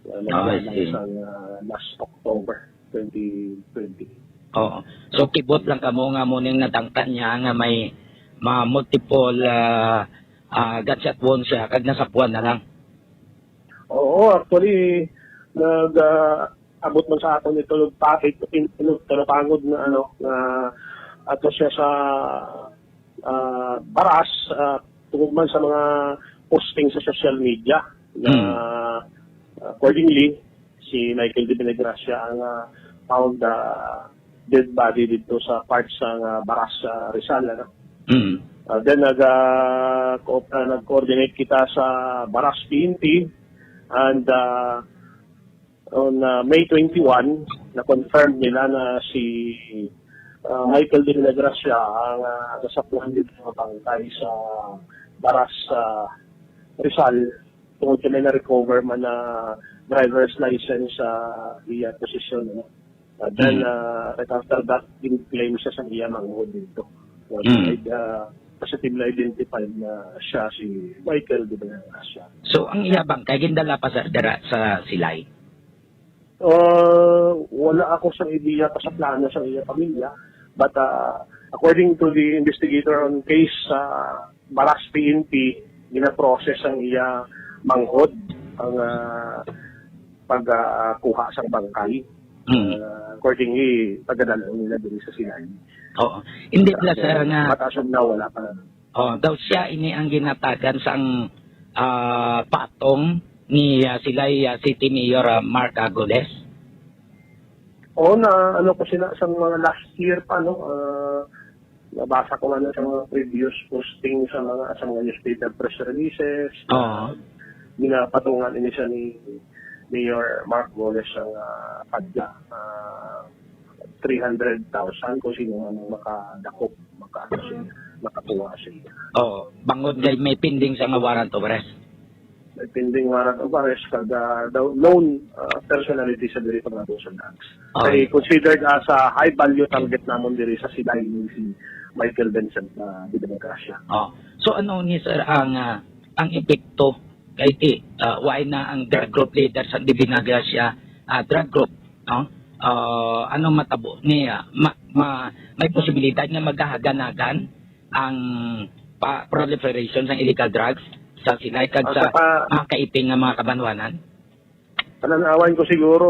Ah, I see. Nagwala isang, ah, last October twenty twenty. Oo. So, kibot lang kamo nga mo ning nadangtan niya nga may ma-, multiple, ah, ah, gunshot wound siya, kag nasapuan na lang. Oo, actually, nag, ah, abot man sa akon ito, nagpakit, in-, in-, talapangod na, ano, na ato siya sa, ah, Baras, ah, tungod man sa mga posting sa social media na, Hmm. accordingly, si Michael de Benegracia ang, ah, found, ah, dead body dito sa part sa, ah, Baras, sa Rizal, ano? Hmm. Ah, then, nag, ah, co-, ah, nag-coordinate kita sa Baras P N P and, ah, on, ah, May twenty-one, na-confirm nila na si, ah, Michael de Benegracia ang, ah, nasapuan dito nga bangkay sa Baras, sa Rizal, tungod kay may na-recover man na driver's license sa iya posisyon, no? And then, Mm. ah, right after that, gin-claim siya sa iya manghod dito. So, Mm. id-, ah, positively identified na siya si Michael de Benegracia. So, ang iya bangkay gindala pa, sir, dira sa Silay? Uh, wala ako sa idea pa sa plano sa iya pamilya. But, uh, according to the investigator on case sa Baras P N P, gina-process ang iya manghod ang, uh, pagkuha sa bangkay. Mm. Uh, accordingly, pagadalon nila diri sa Silay. Oo. Hindi pala, sir, nga mataas na wala pa. Oh, daw siya ini ang ginatagan sang, ah, patong ni, ah, Silay, ah, City Mayor, ah, Mark Agoles. Oo, na ano ko sila sa mga last year pa, no? Ah, nabasa ko nga na sa mga previous posting sa mga, sa mga newspaper press releases. Oo. Ginapatungan ini siya ni Mayor Mark Goles ang, ah, padya. Ah, three hundred thousand kung sino man ang makadakop, makaano siya, makakuha siya. Oo, bangod kay may pending sa nga warrant of arrest. May pending warrant of arrest kag, ah, daw known, ah, personality sa diri pag-abuso sa drugs. Oh. Kay considered as a high value target namon diri sa Silay ni si Michael Vincent, ah, de Benegracia. Oh. So ano ni, sir, ang, ah, ang epekto Kay ti, ah, wala na ang drug group leader sa Divina Gracia, ah, drug group, no? Ah, ano matabo ni, ah, ma-, ma-, may posibilidad nga magahagan-hagan ang pa-, proliferation sang illegal drugs sa Silay kag Ang sa pa- mga kaiping nga mga kabanwanan? Pananawan ko siguro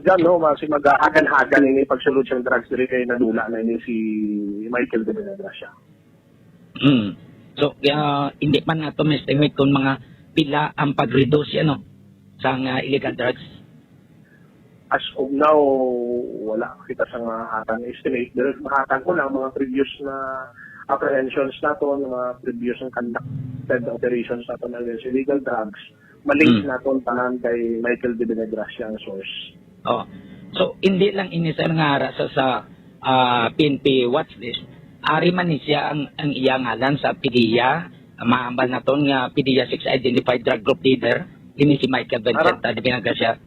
dyan, no, mas magahagan-hagan ini pagsulod sang drugs diri kay nadula na ini si Michael de Benagracia. Mm. So, ah, hindi man nato ma-estimate kung mga pila ang pag-reduce, ano, sang, ah, illegal drugs. As of now, wala kita sa mahatag estimate. Pero mahatag ko lang mga previous na apprehensions nato, mga previous na conducted operations nato against illegal drugs. Malink Mm. naton tanan kay Michael de Benagracia ang source. Oh. So, hindi lang ini, sir, nga ara sa, sa, ah, P N P watch list. Ari man ni siya ang, ang iya ngalan sa PDEA, maambal naton nga PDEA six Identified Drug Group Leader, ini si Michael Vincent Ara- de Benagracia.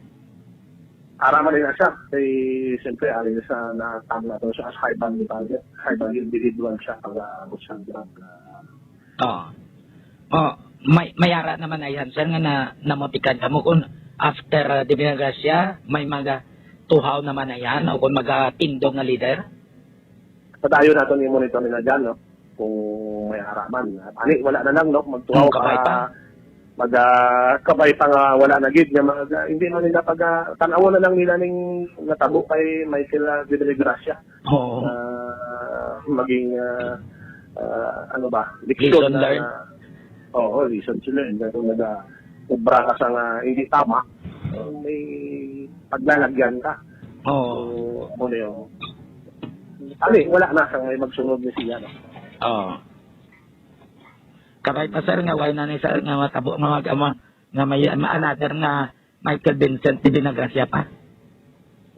Ara man na siya. Kay, siyempre, ari na sa natang nato siya as high value target. High value individual siya pag, ah, sa drug, ah, Oh. Oh, may, may ara naman na yan, sir, nga na, namutikan kamo kung after, uh, Divina Gracia, may mga tuhaw naman na yan, o kung magatindog nga leader? Padayon nato ni monitor nila dyan, no? Kung may ara man. Ani, wala na lang, no? Magtuhaw Hmm, kabay para pa. mag, ah, kabay pa nga wala na gid nga mag, ah, hindi man nila pag, ah, tan-awon na lang nila ning natabo kay Michael, ah, Divina Gracia. Oo. Ah, maging, ah, ah, ano ba, leksyon Lesson na, learned. Oo, lesson learned. Kung naga-, obra ka sa nga hindi tama, may paglalagyan ka. Oo. So, ano yun? Ano eh, wala na sa may magsunod ni siya, no? Oo. Kabay pa, sir, nga wala na ni, sir, nga matabo, nga mag-, nga, nga may, ma-, another nga Michael Vincent de Benagracia pa.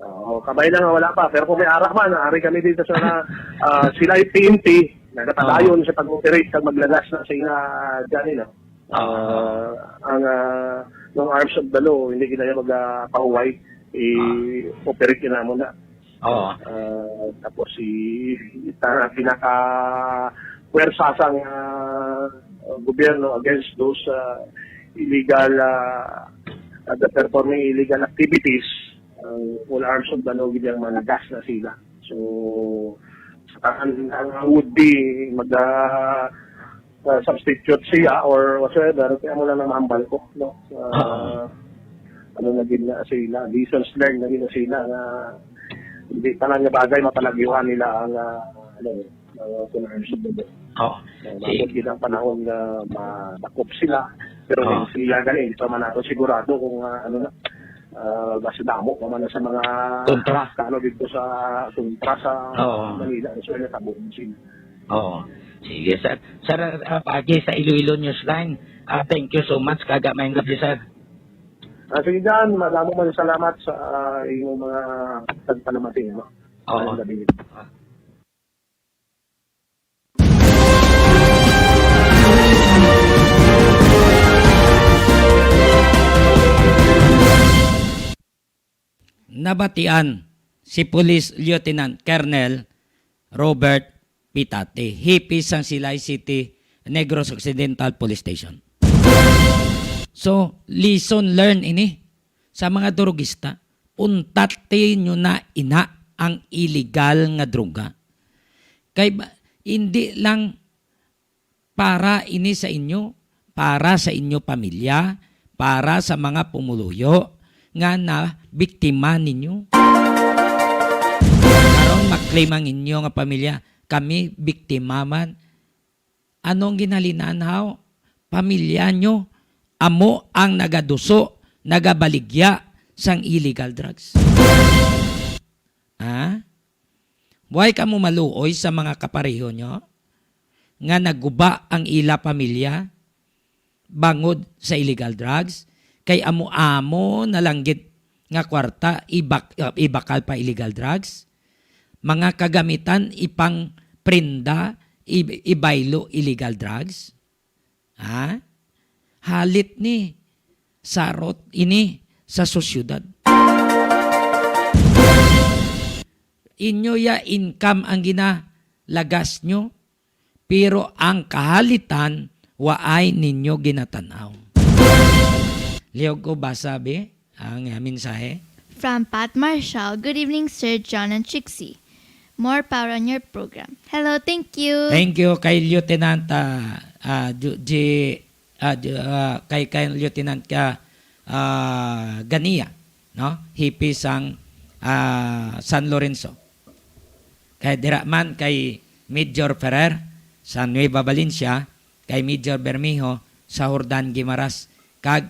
Oo, kabay lang nga wala pa. Pero kung may ara man, ari kami dito sa, ah, Silay P N P, nagapadayon Oo. sa pag-operate kag maglagas na sa ila dyan, eh, no? Oo. Ah, ang, ah, ng arms of the law, hindi kita mag, ah, pahuway, i-operate yun naman na. Oo. Ah, tapos si, ta-, pinaka puwersa sang, ah, gobyerno against those, ah, illegal, ah, uh, the performing illegal activities, ang all arms of the law gid ang managas na sila. So, sa tanan, ang, ang would be mag, ah, uh, substitute siya or whatsoever, kaya mo lang namambal ko, no? Uh, Ah. ano na gid na sila, lessons learned na gid na sila na hindi pa lang nga bagay mapalagyuhan nila ang, ah, ano, ang, ah, kung ano siya. Oh, Uh, si maabot gid ang panahon nga madakop sila. Pero Oh. Kung sila gani, hindi pa man nato sigurado kung, ah, ano na, ah, mas damo pa man sa mga Kontra. Tano dito sa kontra sa Oo. Manila. So, natabo sila. Oo. Sige, sir. Sir, ah, Pagi sa Iloilo Newsline, ah, thank you so much. Kaga may gabi, sir. Ah, sige, Dan, madamo man salamat sa, ah, inyong mga pagpalamati, no? Oo. Maayong gabi. Nabatian si Police Lieutenant Colonel Robert Pitate, hepe sang Silay City, Negros Occidental Police Station. So, lesson learned ini sa mga drugista. Puntati nyo na ina ang illegal nga droga. Kay ba, hindi lang para ini sa inyo, para sa inyo pamilya, para sa mga pumuluyo nga nabiktima ninyo. Karon ma-claim ang inyo nga pamilya, kami biktima man. Anong ginhalinan, haw? Pamilya nyo, amo ang nagaduso, nagabaligya sang illegal drugs. Ha? Why kamo maluoy sa mga kapareho nyo nga naguba ang ila pamilya bangod sa illegal drugs? Kay amo-amo na lang gid nga kwarta ibak-, ibakal pa illegal drugs? Mga kagamitan ipang prenda, i-, ibaylo illegal drugs? Ha? Halit ni, sarot ini sa sosyedad. Inyo ya income ang ginalagas nyo, pero ang kahalitan waay ninyo ginatan-aw. Liog ko basa, bi, ang, ah, mensahe. From Pat Marshall, "Good evening, Sir John and Trixie. More power on your program." Hello, thank you. Thank you kay Lieutenant, ah, ah, Ju-, Ji-, ah, Ju-, ah, kay, kay Lieutenant ka, ah, Ganiya, no? Hipi sang, ah, San Lorenzo. Kay dira man kay Major Ferrer sa Nueva Valencia, kay Major Bermejo sa Jordan Guimaras, kag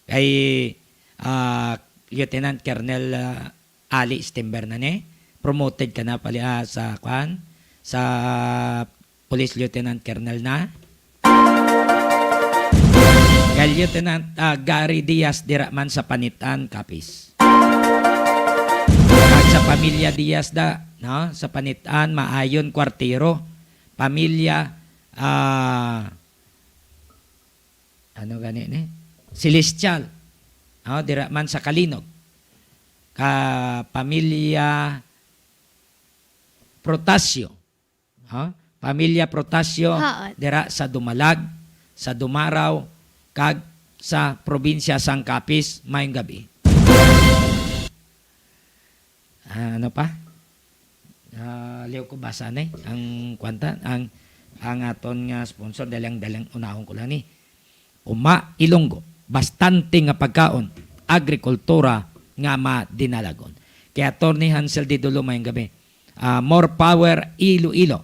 kay, ah, Lieutenant Colonel, ah, Ali Stember na ni. Promoted ka na pali, ah, sa, kwan, sa Police Lieutenant Colonel na. Kay Lieutenant, ah, Gary Diaz dira man sa Panitan, Capiz. Kag sa pamilya Diaz da, no? Sa Panitan, Maayon, Cuartero. Pamilya, ah, ano gani ni? Celestial. No? Dira man sa Calinog. Ka pamilya Protasio. Ha? Pamilya Protasio, Haan. Dira sa Dumalag, sa Dumaraw, kag sa probinsya sang Capiz, maayong gabi. Ah, ano pa? Ah, liw ko basa ni ang kwanta, ang, ang aton nga sponsor, dalang-dalang unahon ko lang ni. Uma Ilonggo, bastante nga pagkaon, agrikultura nga madinalagon. Kay Attorney Hansel Didulo, maayong gabi. Ah, more power, Iloilo,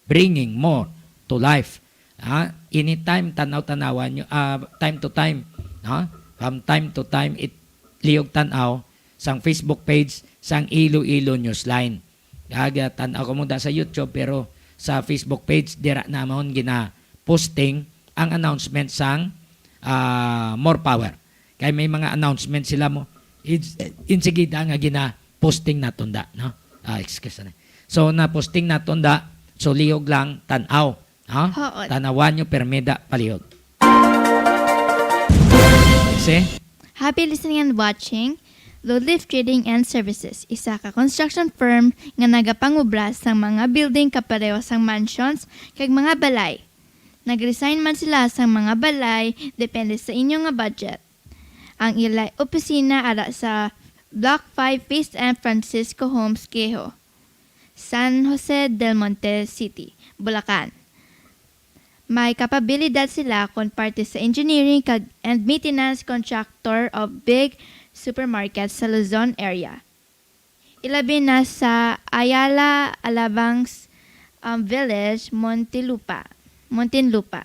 bringing more to life. Ah, anytime, tanaw-tanawan nyo, ah, time to time, no? From time to time, it, liyog tanaw sang Facebook page sang Iloilo Newsline. Kag, ah, tan-aw ko muna sa YouTube, pero sa Facebook page, dira namon gina-posting ang announcement sang, ah, More Power. Kay may mga announcement sila mo, ins-, insigida nga gina-posting naton da, no? Ah, excuse na. So, na-posting naton da, so liyog lang, tan-aw, ha? Hood. Tanawan nyo, permi da, palihog. See? Happy listening and watching. Ludliff Trading and Services, isa ka construction firm nga nagapangubra sang mga building kapareho sang mansions kag mga balay. Nag-design man sila sang mga balay, depende sa inyo nga budget. Ang ila opisina ara sa Block five, Phase M, Francisco Homes, Quejo, San Jose del Monte City, Bulacan. May kapabilidad sila kon parte sa engineering kag, and maintenance contractor of big supermarket sa Luzon area, ilabi na sa Ayala Alabangs, um, Village, Montilupa, Muntinlupa.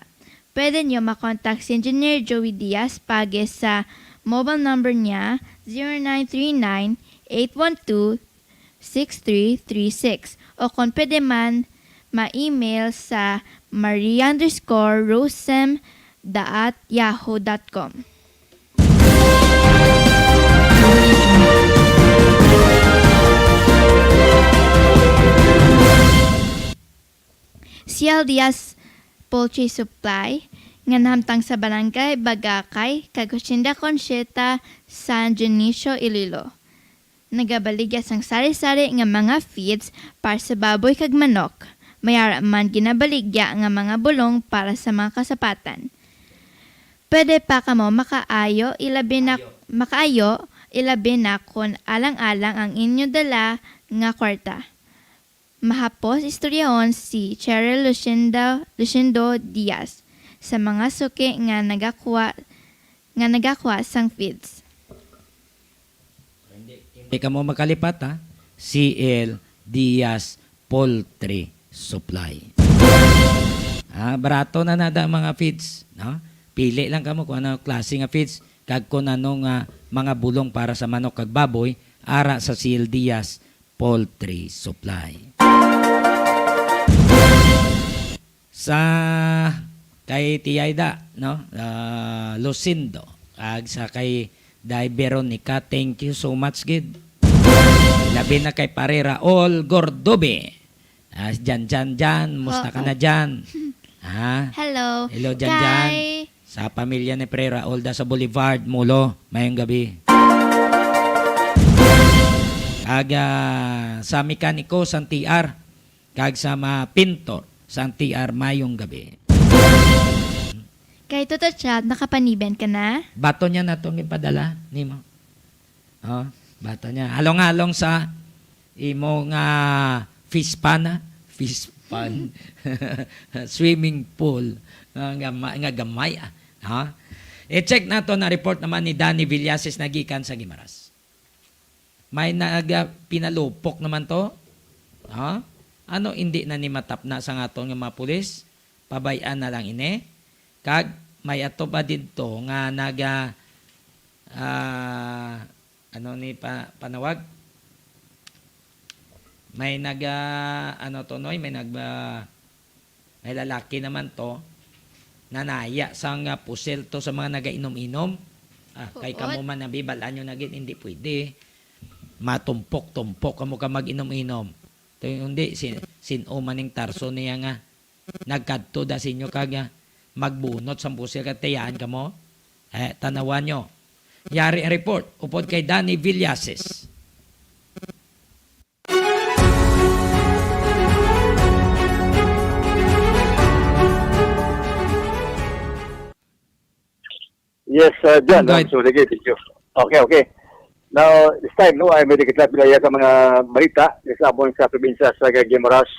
Pwede nyo makontak si Engineer Joey Diaz Pagues sa mobile number niya, zero nine three nine, eight one two, six three three six, o kon pwede man, ma-email sa maria underscore rosem dot yahoo dot com. C L Diaz Poultry Supply, nga nahamtang sa Barangay Bagakay kag Hacienda Concheta, San Dionisio, Iloilo, nagabaligya sang sari-sari nga mga feeds para sa baboy kag manok. May ara man ginabaligya nga mga bulong para sa mga kasapatan. Pwede pa kamo makaayo, ilabi na, Ayo. Makaayo, ilabi na kon alang-alang ang inyo dala nga kwarta. Mahapos istoryahon si Cheryl Lucinda, Lucindo Diaz sa mga suki nga nagakuha, nga nagakuha sang feeds. Hindi, hindi kamo makalipat, ha? C L Diaz Poultry Supply. Ah, barato na nada ang mga feeds, no? Pili lang kamo kung ano klase nga feeds, kag kung ano nga mga bulong para sa manok kag baboy, ara sa C L Diaz Poultry Supply. Sa kay Tiyay Da, no? Ah, Lucindo, ag sa kay Day Veronica, thank you so much, gid. Labi na kay Pare Raul Gordobe. Ah, si Jan, Jan, Jan, musta ka Oo. na, Jan? Ha? Hello. Hello, Jan, Jan. Kay Sa pamilya ni Pre Raul da sa Boulevard, Mulo, mayong gabi. Kag, ah, sa mekaniko sang T R, kag sa mga pintor sang T R, mayong gabi. Kay Toto Chad, nakapaniben ka na? Bato niya na itong ipadala nimo. Oh, bato niya. Halong-halong sa imo nga fish pond, ah. Fish pond. Swimming pool. Ah, nga ma-, nga gamay, ah. Ha? I-check nato na report naman ni Danny Villasis na gikan sa Guimaras. May naga-, pinalupok naman to. Ha? Ano, hindi na ni matapna sa aton nga mga pulis? Pabay-an na lang ini. Kag may ato pa didto nga naga-, ah, ano ni pa-, panawag? May naga-, ano to, Noy? May nag-, ah, may lalaki naman to, nanaya sang, ah, pusil to sa mga nagainom-inom. Ah, kay Oo. Kamo man, nabibal-an nyo na gid, hindi pwede. Matumpok-tumpok kamo ka mag-inom-inom. To, hindi, sin-, sin-o man ning Tarso niya nga nagkadto da sa inyo kag, ah, magbunot sang pusil kag tayaan kamo? Eh, tanawan nyo. Yari ang report, upod kay Danny Villasis. Yes, uh, John. Go ahead. So, sige, thank you. Okay, okay. Now, this time, no, ay may kita pilaya ka mga balita sa amon sa probinsya sa Guimaras.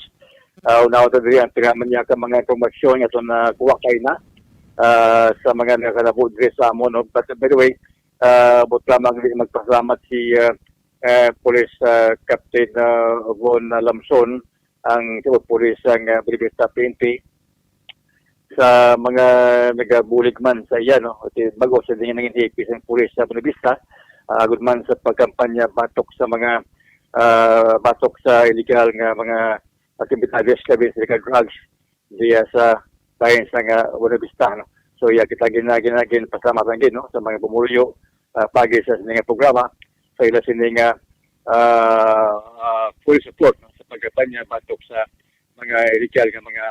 Uh, unaw ta diri ang tiraman niya ka mga impormasyon nga aton nakuha kay na, uh, sa mga nakalabo diri sa amon, no? But by the way, uh, but lamang di magpasalamat si, uh, uh, Police, uh, Captain, uh, Von Lamson, ang Chief of Police sang, uh, Buenavista P N P, sa mga nagabulig man sa iya, no? Kasi bago sa din nangin hipis ang pulis sa Buenavista, ah, agud man sa pagkampanya batok sa mga, ah, batok sa illegal nga mga aktibidades, labi sa illegal drugs diya sa bayan sa nga Buenavista, no? So, iya kita gina-, gina-, ginpasalamatan gid, no, sa mga pumuluyo, ah, pagi sa sini nga programa, sa ila sini nga, ah, ah, full support, no, sa pagkampanya batok sa mga illegal nga mga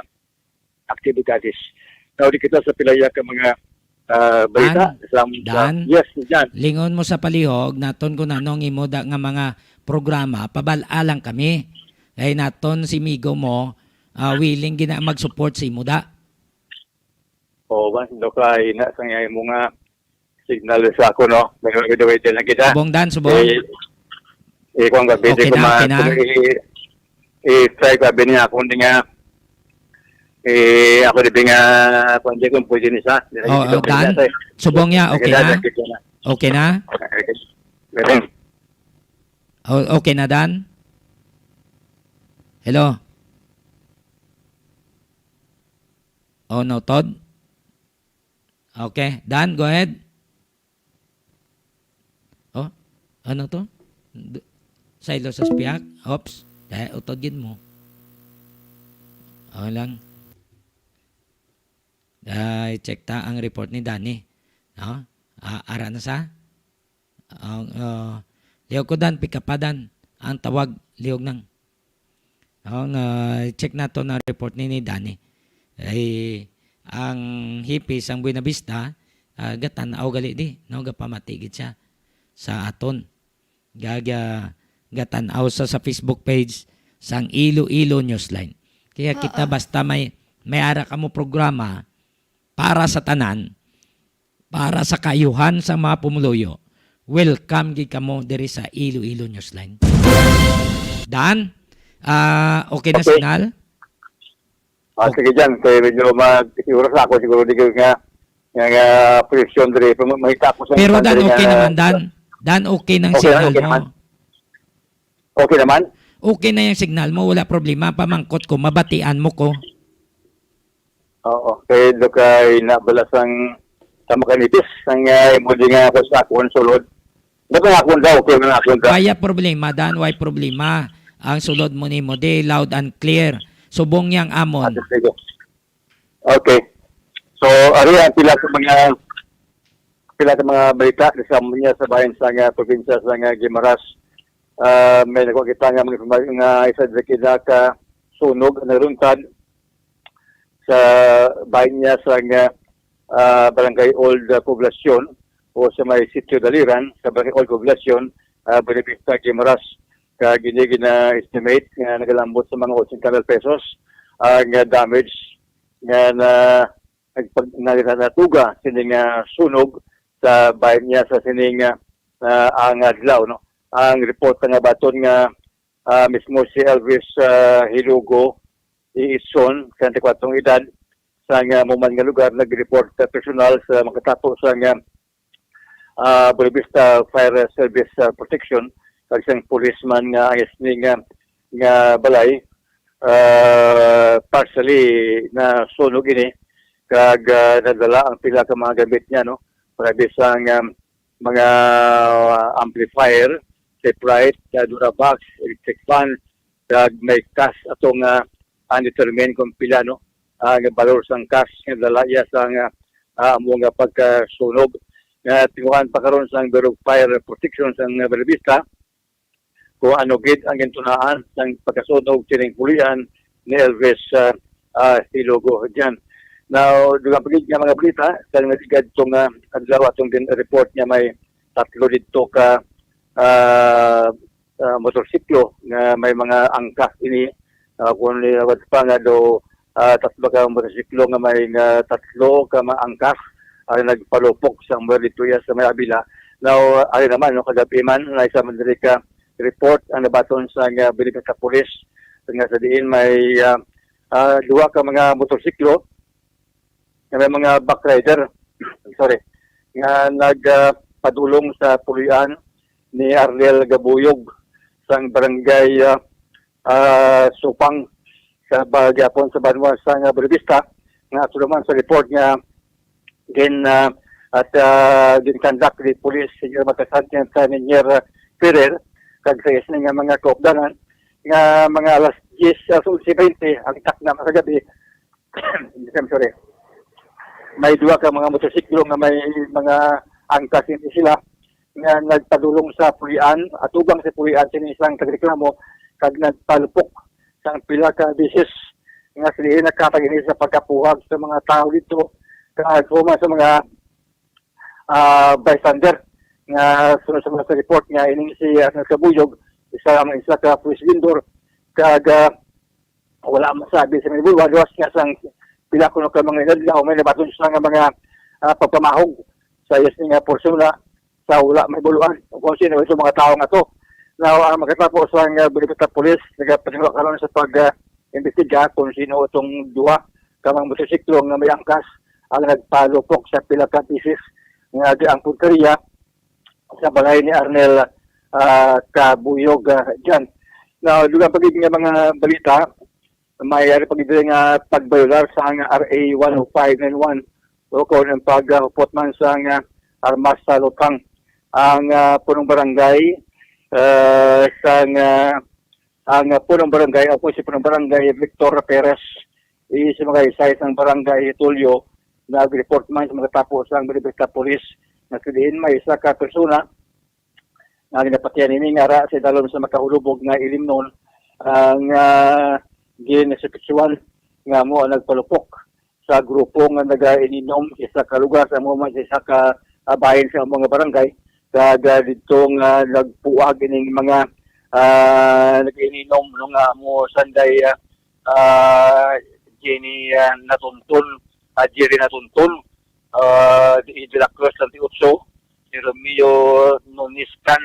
aktibidades. Now, di kita sa pilaya ka mga, ah, balita. Dan, Sa, sa, Dan, yes, Dan. Lingon mo sa palihog, naton kung ano ang imo da nga mga programa, pabal-a lang kami. Kay naton si migo mo, ah, willing gina mag-support sa imo da. O, ba, do ka ina sa nga imo nga signal sa ako, no? May, may duway din lang kita. Subong, Dan, subong. Eh, eh, kung gabi, Okay di ko na, ma-, okay na. kung i-, i-try ko, abi niya, kung di nga, eh, ako di nga, kung di, kung pwede ni sa, di na Oh, kita oh, pwede Dan, sa, eh. Subong niya, okay Nagkita na? na kita na. Okay na? Okay. Meron. Oh, okay na, Dan? Hello? Oh, no, Todd? Okay, Dan, go ahead. Oh, ano to? D-, Silo sa spiak? Oops. Dahil utod gid mo. Oh, lang. Ay, check ta ang report ni Danny. No? Ah, ara na sa? Ang, ah, lihog ko, Dan, pikapadan. Ang tawag, lihog nang. Ang, ah, check nato na report ni, ni Danny. Ay, ang hipis sang Buenavista, ah, gatan-aw gali di, no? Gapamati gid siya sa aton. Gaga-, gatan-aw sa, sa Facebook page sang Iloilo Newsline. Kaya kita Oo. basta may, may ara kamo programa para sa tanan, para sa kaayuhan sa mga pumuluyo, welcome gid kamo diri sa Iloilo Newsline. Dan, ah, okay na Okay. signal? Ah, O- sige dyan. Kaya medyo mag-, siguro sa ako, siguro di ko nga, nga, nga posisyon diri. Pero ma-, mahita ko sa Pero Dan, diri okay nga naman, Dan. Dan, okay nang Okay lang, signal okay mo. naman. Okay naman? Okay na yung signal mo, wala problema. Pamangkot ko, mabatian mo ko. Oo, kay do kay nabala sang tama ka nipis, ang, ah, imo di nga ako sa akon sulod. Dapat nga akon daw, okay na akon daw. Waya problema, Dan, way problema. Ang sulod mo nimo, di loud and clear. Subong yang amon. Ah, sige. Okay. So, ari ang pila sa mga, pila sa mga balita sa amun niya sa bayan sa nga probinsya sa nga Guimaras. Ah, may nakuha kita nga mga informasyon nga isa sa kila ka sunog na runtad sa bayan niya sa nga, ah, Barangay Old, ah, Poblacion o sa may Sitio Daliran sa Barangay Old Poblacion, ah, Buenavista, Guimaras. Kag ini gina-estimate nga nagalambot sa mga eighty thousand pesos ang, ah, damage nga na nagpag-, nga natuga sini nga sunog sa bahin niya sa sining, ah, ah, ang adlaw, no. Ang report nga baton nga, ah, mismo si Elvis, ah, Hilugo Iison, treinta y cuatro ang edad, sa nga mo man nga lugar, nag-report sa personal sa makatapo sa nga, ah, Buenavista Fire Service, ah, Protection, kag sang policeman nga ang isning nga, nga balay, ah, partially na sunog ini, kag, ah, nadala ang pila ka mga gamit niya, no? Grabe sang, um, mga amplifier, separate, uh, Durabox, electric fan, kag may cash atong, uh, undetermined kung pila, no? Ang valor sang cash nga dala iya sa nga, uh, amo nga pagkasunog. Nga tinguhaan pa karon sang Bureau of Fire Protection sang Buenavista kung ano gid ang gintunaan sang pagkasunog sining pulian ni Elvis, uh, uh, Hilugo diyan. Now, dugang pa gid nga mga balita, sa naligad tong, uh, adlaw atong din report nga may tatlo dito ka, uh, uh, motorsiklo nga may mga angkas ini. Uh, kung liwat pa nga do, uh, tatlo ka motorsiklo nga may nga tatlo ka mga angkas ang nagpalupok sa mga dito iya sa may Abila. Now, uh, ari naman, no, kagabi man, na isa man diri ka report ang nabaton sa nga Buenavista Police nga sa diin may, uh, uh, duha ka mga motorsiklo nga may mga backrider, sorry, nga nagpadulong sa pulian ni Arnel Gabuyog sang barangay, ah, ah, Supang sa ba-, gihapon sa banwa sa nga Buenavista, nga ato naman sa report nga gin, ah, at, ah, gin-conduct ni Police Senior Matasan nga Engineer Ferrer, kag sa isang nga mga kaupdanan nga mga alas diyes, alas onse bente ang takna sa gabi, I'm sorry. May duha ka mga motorsiklo nga may mga angkas ini sila nga nagpadulong sa pulian, atubang sa pulian sini isang nagreklamo kag nagpalupok sang pila ka beses nga sila nakatag ini sa pagkapuhag sa mga tao dito kag human sa mga, ah, bystander nga sunod sa mga report nga ining si, ah, Kabuyog, isa ang isa ka police vendor kag, ah, wala masabi sa mga buwan, luwas nga sang pila kuno ka mga inadlaw, may nabaton siya nga mga, ah, pagpamahog sa iyas nga porsyon na sa wala may buluan kung sino itong mga tao nga to. Now, ang makatapo sa nga Buenavista Police, nagapatingwa karon sa pag, ah, imbestiga kung sino itong duha ka mga motorsiklo nga may angkas ang nagpalupok sa pila ka bisis nga di ang punteriya sa balay ni Arnel, ah, Kabuyog, ah, dyan. Now, dugang pa gid nga mga balita, may ari pa gid nga pagbayular sa ang R A one oh five nine one o kung ang paghupot man sa nga armas sa lupang. Ang, ah, punong barangay, ah, sa nga, ang, ah, punong barangay, ako si punong barangay Victor Perez, is mga isay sang barangay Tulio, nag-report man sa mga tapo sang Buenavista Police nga sa diin may isa ka persona nga ginapatihan ini nga ara sa idalom sa makahulubog nga ilimnon ang, ah, ginasipitsuan nga mo ang nagpalupok sa grupo nga nagaininom sa isa ka lugar sa amo man sa isa ka, ah, bahin sa amo nga barangay. Kag, ah, didto nga nagpuag ining mga, ah, nagaininom no nga amo sanday, ah, ah, Jenny, ah, Natunton, ah, Jerry Natunton, ah, di, de la Cruz, twenty-eight, si Romeo Noniscan,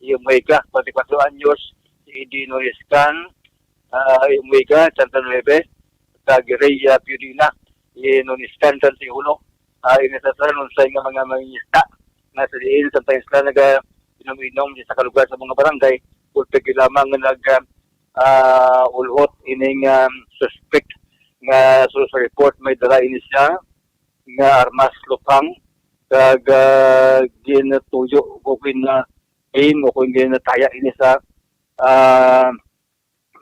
Imuega, twenty-four anyos, si Eddie Noniscan, ah, Imuega, treinta y nueve, kag Rhea Piodina, Noniscan, treinta y uno. Ah, ini sa tanan, unsay nga mga manginista nga sa diin, samtang sila naga inom-inom sa isa ka lugar sa mga barangay, ulpig lamang nga nag, ah, ulhot ining, um, suspect nga sulod sa report may dala ini siya nga armas lupang kag, ah, ginatuyo o kung na aim o kung ginataya ini sa, ah,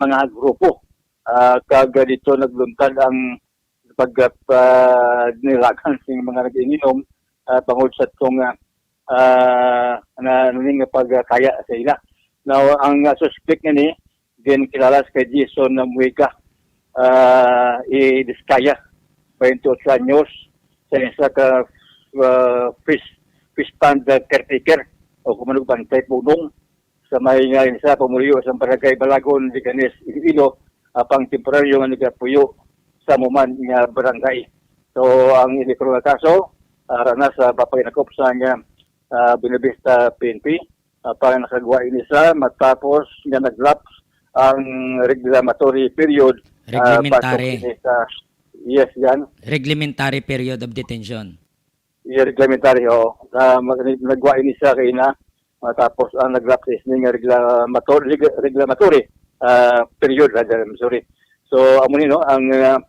mga grupo. Ah, kag dito nagluntad ang pag, ah, nilagan sing mga nag-iinom, ah, bangod sa tong, ah, ah, na, ano ni nga pagkaya sa ila. Now, ang, ah, suspect nga ni, din kilala sa kay Jason Muica, ah, i Discaya, twenty-eight anyos, sa isa ka, ah, fish, fish pond, ah, caretaker, o kumanog bantay punong, sa may nga sa pamulyo sa barangay Balagon, Liganes, Iloilo, apang temporaryo nga nagapuyo sa muman nga barangay. So, ang ini karon nga kaso, ah, ara na sa papaginakop sang, ah, Buenavista P N P, ah, para nakagwa ini sa matapos nga nag-lapse ang reclamatory period, ah, Reglementary. Pasok ini sa, yes, yan. Reglementary period of detention. Iya, reglementary, oo. Ah, mag-, nagwa ini siya kay na, matapos ang nag-lapse ni nga reglamator-, reg-, reclamatory, ah, period, rather, I'm sorry. So, amo ni, no, ang, ah,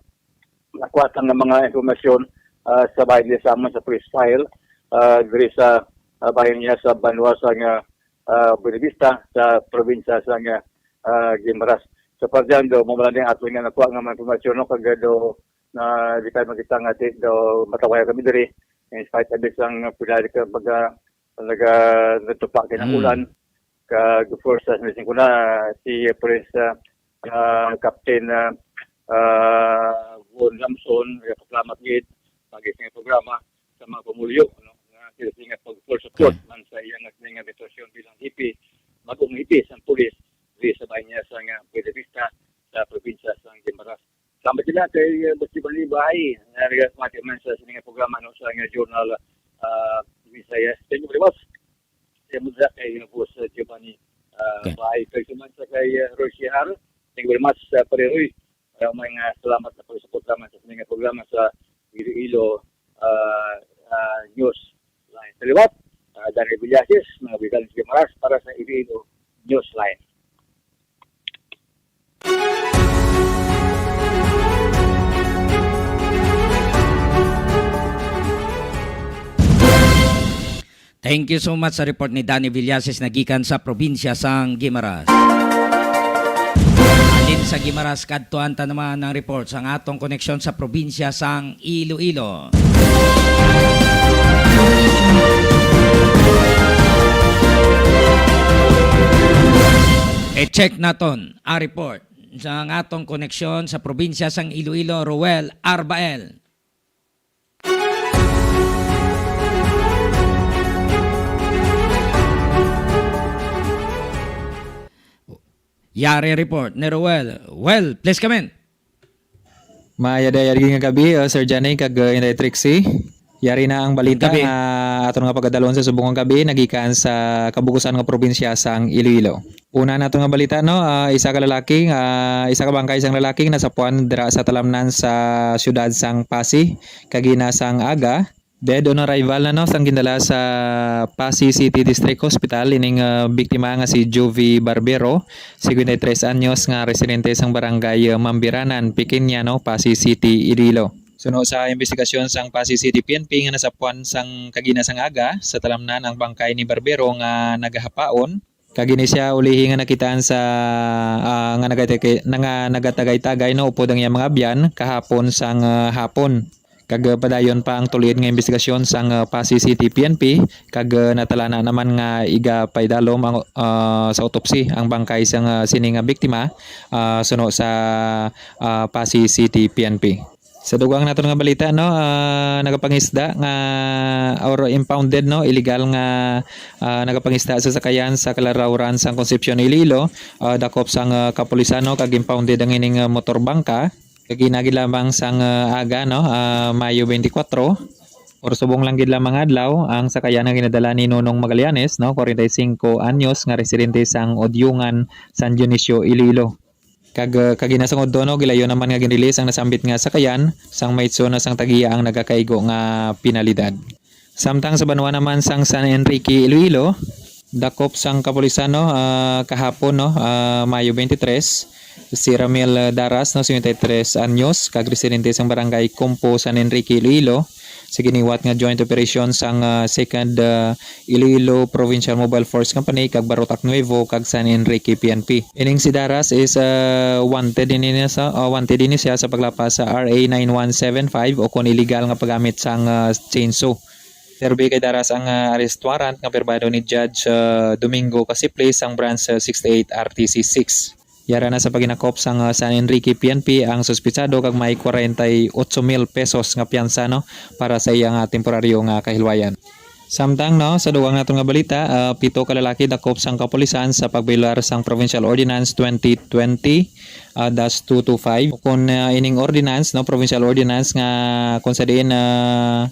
nakuha ta nga mga impormasyon, ah, sa bahin niya sa amon sa police file, ah, diri sa, ah, bahin niya sa banwa sa nga, ah, Buenavista, sa probinsya sa nga, ah, Guimaras. So, for example, do, mao man ang ato nga nakuha nga mga impormasyon, no, kag do, na di tayo makita nga ti-, do, matawaya kami diri, in spite of sang pila ka baga, naga-, natupa kay ng Mm. ulan, kag first, as missing ko na, si Police, ah, ah, Captain, ah, ah, Von Lamson, nagapasalamat gid, pag sa programa, sa mga pumuluyo, no, nga sila sila nga pag full support Okay. man sa iyang nga nga sitwasyon bilang hipi, mag-ong hipi sa pulis, di sa bahin niya sa nga Buenavista, sa probinsya sa Guimaras. Salamat sila kay, uh, Boss Giovanni Bahay, nga nagapamati man sa sining programa, no, sa nga journal, ah, Bisaya. Thank you very much. Thank you sa kay, uh, Boss, uh, Giovanni, ah, Okay. Bahay. Kay suman sa kay, uh, Roy Shihar. Thank you very much, uh, Pare Roy. Maraming, uh, salamat sa pagsuporta man sa sining programa sa Iloilo, ah, ah, News Line. Sa liwat, ah, Danny Villasis, mga Bigalan sa Guimaras para sa Iloilo News Line. Thank you so much sa report ni Danny Villasis na gikan sa probinsya sang Guimaras. Halin sa Guimaras, kadtuan ta naman ang report sang atong koneksyon sa probinsya sang Iloilo. I-check naton ang report sang atong koneksyon sa probinsya sang Iloilo, Roel Arbael. Yari report ni Roel. Well, please come in. Maayong yari nga gabi, uh, Sir Johnny, kag, uh, Inday Trixie. Yari na ang balita Gabi. nga aton nga pagadalon sa subong nga gabi, nagikan sa kabukusan nga probinsya sang Iloilo. Una nato nga balita, no, ah, isa ka lalaki, ah, isa ka bangkay sang lalaki nasapuan dira sa talamnan sa siyudad sang Passi, kagina sang aga. Dead on arrival na, no, sang gindala sa Passi City District Hospital ining, ah, biktima nga si Juvie Barbero, cincuenta y tres anyos, nga residente sang barangay, ah, Mambiranan, Pequeña, no, Passi City, Iloilo. Suno sa imbestigasyon sang Passi City P N P nga nasapuan sang kagina sang aga sa talamnan ang bangkay ni Barbero nga nagahapaon, kag ini sia ulihi nga nakitaan sa, ah, nga nagatagay-, nga nagatagay-tagay, no, upod ang iyang mga abyan kahapon sang, ah, hapon. Kag, ah, padayon pa ang tulid nga imbestigasyon sang, ah, Passi City P N P, kag, ah, natalana naman nga igapaidalom ang, ah, sa autopsy ang bangkay sang, ah, sini nga biktima, ah, suno sa, ah, Passi City P N P. Sa dugang naton nga balita, no, ah, nagapangisda nga, or impounded, no, illegal nga, ah, nagapangisda sa sakayan sa Kalarauran sang Concepcion, Iloilo, ah, dakop sang, ah, kapulisan, no, kag impounded ang ining, ah, motor bangka. Kag ginagid lamang sang, ah, aga, no, ah, Mayo twenty-four, or subong lang gid lamang nga adlaw, ang sakayan nga ginadala ni Nonong Magallanes, no, forty-five anyos, nga residente sang Odyungan, San Dionisio, Iloilo. Kag, uh, kagina sang udto, no, gilayon naman nga ginrelease ang nasambit nga sakayan sang maitso na sang tag-iya ang nagakaigo nga penalidad. Samtang sa banwa naman sang San Enrique, Iloilo, dakop sang kapulisan, no, ah, kahapon, no, ah, Mayo twenty-three, si Ramil Daras, no, cincuenta y tres anyos, kag residente sang barangay Compo, San Enrique, Iloilo, sa giniwat nga joint operation sang, ah, Second, ah, Iloilo Provincial Mobile Force Company kag Barotac Nuevo kag San Enrique P N P. Ining si Daras is, ah, wanted ini niya sa, ah, wanted ini siya sa paglapas sa R A nine one seven five o kon illegal nga paggamit sang, ah, chainsaw. Serbi kay Daras ang, ah, arrest warrant nga pirbado ni Judge, ah, Domingo Casiple sang Branch, ah, sixty-eight R T C six. Yara na sa paginakop sang, ah, San Enrique P N P ang suspitsado kag may kwarenta y ocho mil pesos nga piyansa, no, para sa iya nga temporaryo nga kahilwayan. Samtang, no, sa dugang naton nga balita, ah, pito ka lalaki dakop sang kapulisan sa pagbayular sang Provincial Ordinance twenty twenty, ah, dash two two five. Kung, ah, ining ordinance, no, provincial ordinance nga kung sa diin, ah,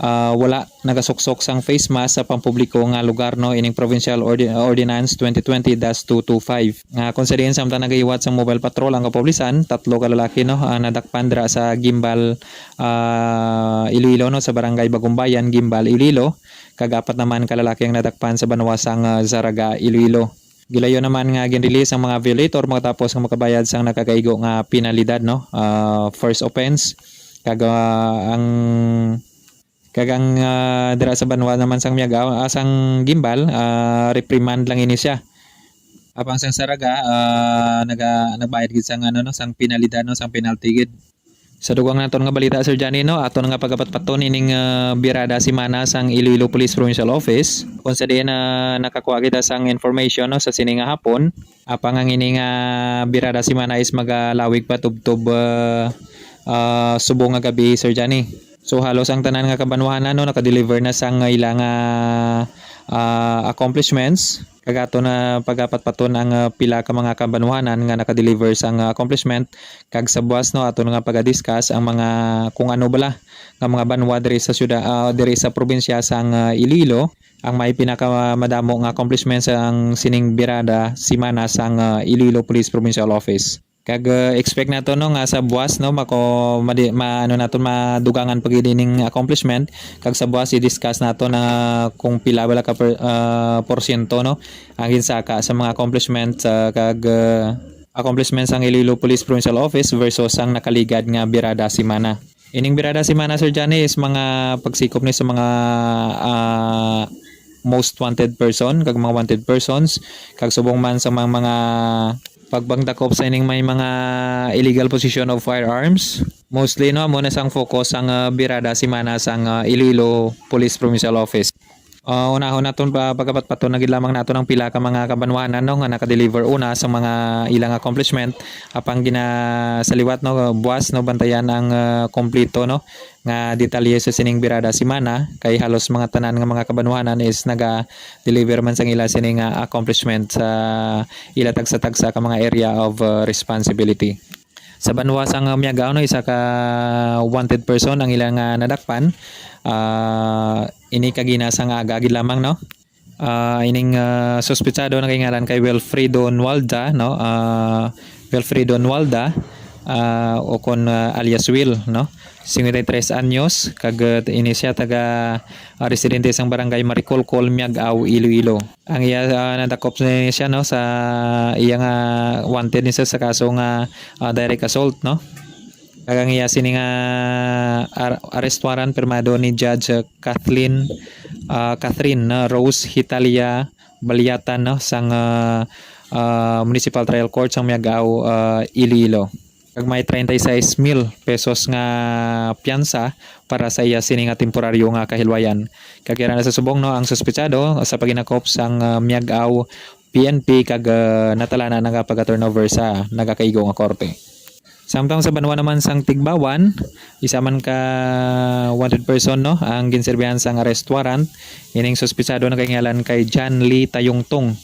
ah, wala nagasuksok sang face mask sa pampubliko nga lugar, no, ining Provincial Ordi-, Ordinance twenty twenty dash two two five. Nga kung sa diin samtang nagahiwat sang mobile patrol ang kapulisan, tatlo ka lalaki, no, ah, nadakpan dira sa Guimbal, ah, Iloilo, no, sa barangay Bagumbayan, Guimbal, Iloilo, kag apat naman ka lalaki ang nadakpan sa banwa sang, ah, Zarraga, Iloilo. Gilayo naman nga gin-release ang mga violator matapos nga makabayad sang nagakaigo nga penalidad, no? Ah, first offense, kag, ah, ang, kag ang, ah, dira sa banwa naman sang Miagao, ah, sang Guimbal, ah, reprimand lang ini siya. Apang sang Zarraga, ah, naga-, nagbayad gid sang, ano, no, sang penalidad, no, sang penalty gid. Sa dugang naton nga balita, Sir Johnny, no, aton nga pagapatpaton ining, ah, birada semana sang Iloilo Police Provincial Office, kung sa diin, ah, nakakuha kita sang information, no, sa sini nga hapon. Apang ang ini nga birada semana is magalawig pa tubtob, ah, ah, subong nga gabi, Sir Johnny. So, halos ang tanan nga kabanwahanan, no, nakadeliver na sang ila nga, ah, accomplishments. Kag aton na pagapatpaton ang, ah, pila ka mga kabanwahanan nga nakadeliver sang, ah, accomplishment. Kag sa buwas, no, aton nga pagadiscuss ang mga kung ano bala nga mga banwa diri sa syuda-, ah, diri sa probinsya sang, ah, Iloilo ang may pinakamadamo nga accomplishment sang sining birada semana sang, ah, Iloilo Police Provincial Office. Kag, ah, expect nato, no, nga sa buwas, no, mako-, madi-, ma-, ano naton, madugangan pa gid ining accomplishment. Kag sa buwas i-discuss nato na kung pila bala ka per-, ah, porsyento, no, ang ginsaka sa mga accomplishment, ah, kag, ah, accomplishments sang Iloilo Police Provincial Office versus ang nakaligad nga birada semana. Ining birada semana, Sir Johnny, is mga pagsikop ni sa mga, ah, most wanted person kag mga wanted persons, kag subong man sa mga, mga pagpangdakop sa ining may mga illegal possession of firearms. Mostly, no, amo na sang focus sang, ah, birada semana sang, ah, Iloilo Police Provincial Office. Ah, unahon naton pa, pagapatpaton na gid lamang naton ang pila ka mga kabanwahanan, no, nga nakadeliver una sa mga ilang accomplishment. Apang gina-, sa liwat, no, buwas, no, bantayan ang, ah, kompleto, no, nga detalye sa sining birada semana, kay halos mga tanan nga mga kabanwahanan is naga-deliver man sang ila sining, ah, accomplishment sa ila tagsa-tagsa ka mga area of, ah, responsibility. Sa banwa sang, ah, Miagao, no, isa ka wanted person ang ila nga nadakpan. Ah, ini kagina sang aga gid lamang, no? Ah, ining, ah, suspetsado nagaingalan kay Wilfredo Nualda, no? Ah, Wilfredo Nualda, ah, o kon, ah, alias Will, no? Cincuenta y tres anyos, kag, ah, ini siya taga, ah, residente sang barangay Maricolcol, Miagao, Iloilo. Ang iya, ah, nadakop ni siya, no, sa iya nga wanted ni siya sa kaso nga, ah, direct assault, no? Kag ang iya sini nga ar-, arrest warrant pirmado ni Judge, ah, Kathleen, ah, Catherine, no, Rose Hitalia Baliatan, no, sang, ah, ah, Municipal Trial Court sang Miagao, ah, Iloilo. Kag may treinta y seis mil pesos nga piyansa para sa iya sini nga temporaryo nga kahilwayan. Kag yara na sa subong, no, ang suspetsado sa paghinakop sang, ah, Miagao P N P kag, ah, natalana na nga pag-turnover sa nagakaigo nga korte. Samtang sa banwa naman sang Tigbawan, isa man ka wanted person, no, ang ginserbihan sang arrest warrant. Ining suspetsado nagaingalan kay John Lee Tayungtong,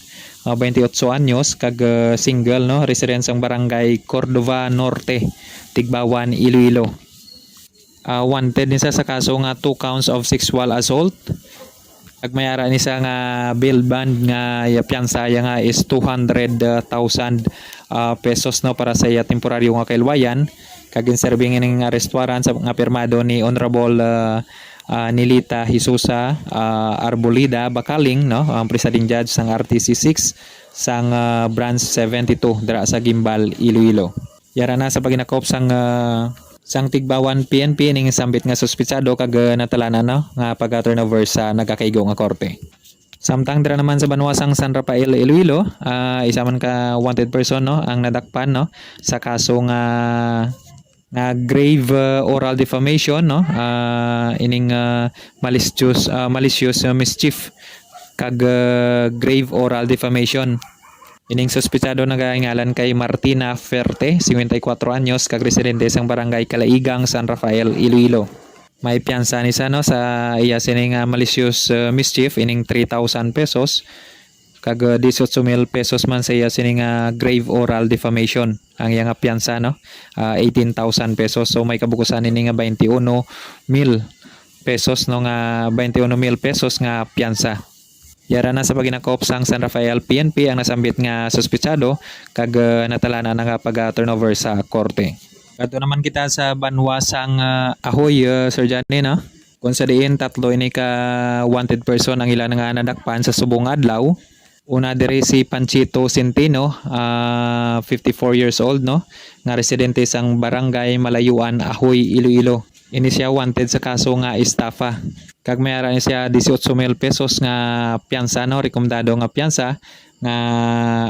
ah, twenty-eight anyos, kag, ah, single, no, resident sang barangay Cordova Norte, Tigbawan, Iloilo. Ah, wanted ni siya sa kaso nga two counts of sexual assault. Kag may ara ni siya nga bail bond nga iya piyansa iya nga is two hundred thousand, ah, pesos, no, para sa iya temporaryo nga kailwayan. Kag ginserbi ining arrest warrant sa, nga pirmado ni Honorable, ah, ah, Nilita Hisusa, ah, Arboleda Bacaling, no, ang presiding judge sang R T C six sang, ah, Branch seventy-two dira sa Guimbal, Iloilo. Yara na sa paghinakop sang, ah, sang Tigbawan P N P ning sambit nga suspetsado kag, ah, natalana, no, nga pag-turnover sa nagakaigo nga korte. Samtang dira naman sa banwa sang San Rafael, Iloilo, ah, isa man ka wanted person, no, ang nadakpan, no, sa kaso nga, nga grave, ah, oral defamation, no, ah, ining, ah, malicious, ah, malicious, ah, mischief kag, ah, grave oral defamation. Ining suspetsado nagaingalan kay Martina Ferte, cincuenta y cuatro anyos, kag residente sang barangay Kalaigang, San Rafael, Iloilo. May piyansa ni sa, no, sa iya sini nga malicious, uh, mischief ining three thousand pesos, kag, uh, dieciocho mil pesos man sa iya sini nga grave oral defamation ang iya nga piyansa, no, uh, eighteen thousand pesos. So may kabukusan ini nga twenty-one mil pesos, no, nga twenty-one mil pesos nga piyansa. Yara na sa paghinakop sang San Rafael P N P ang nasambit nga suspetsado kag, uh, natalana na nga pag-turnover sa korte. Kadto naman kita sa banwa sang, uh, Ahoy, uh, Sir Johnny, no? Kung sa diin tatlo ini ka wanted person ang ila nga nadakpan sa subong nga adlaw. Una diri si Panchito Centeno, ah, fifty-four years old, no, nga residente sang Barangay Malayuan, Ahoy, Iloilo. Ini siya wanted sa kaso nga estafa. Kag may ara ni siya dieciocho mil pesos nga piyansa, no, rekomendado nga piyansa, nga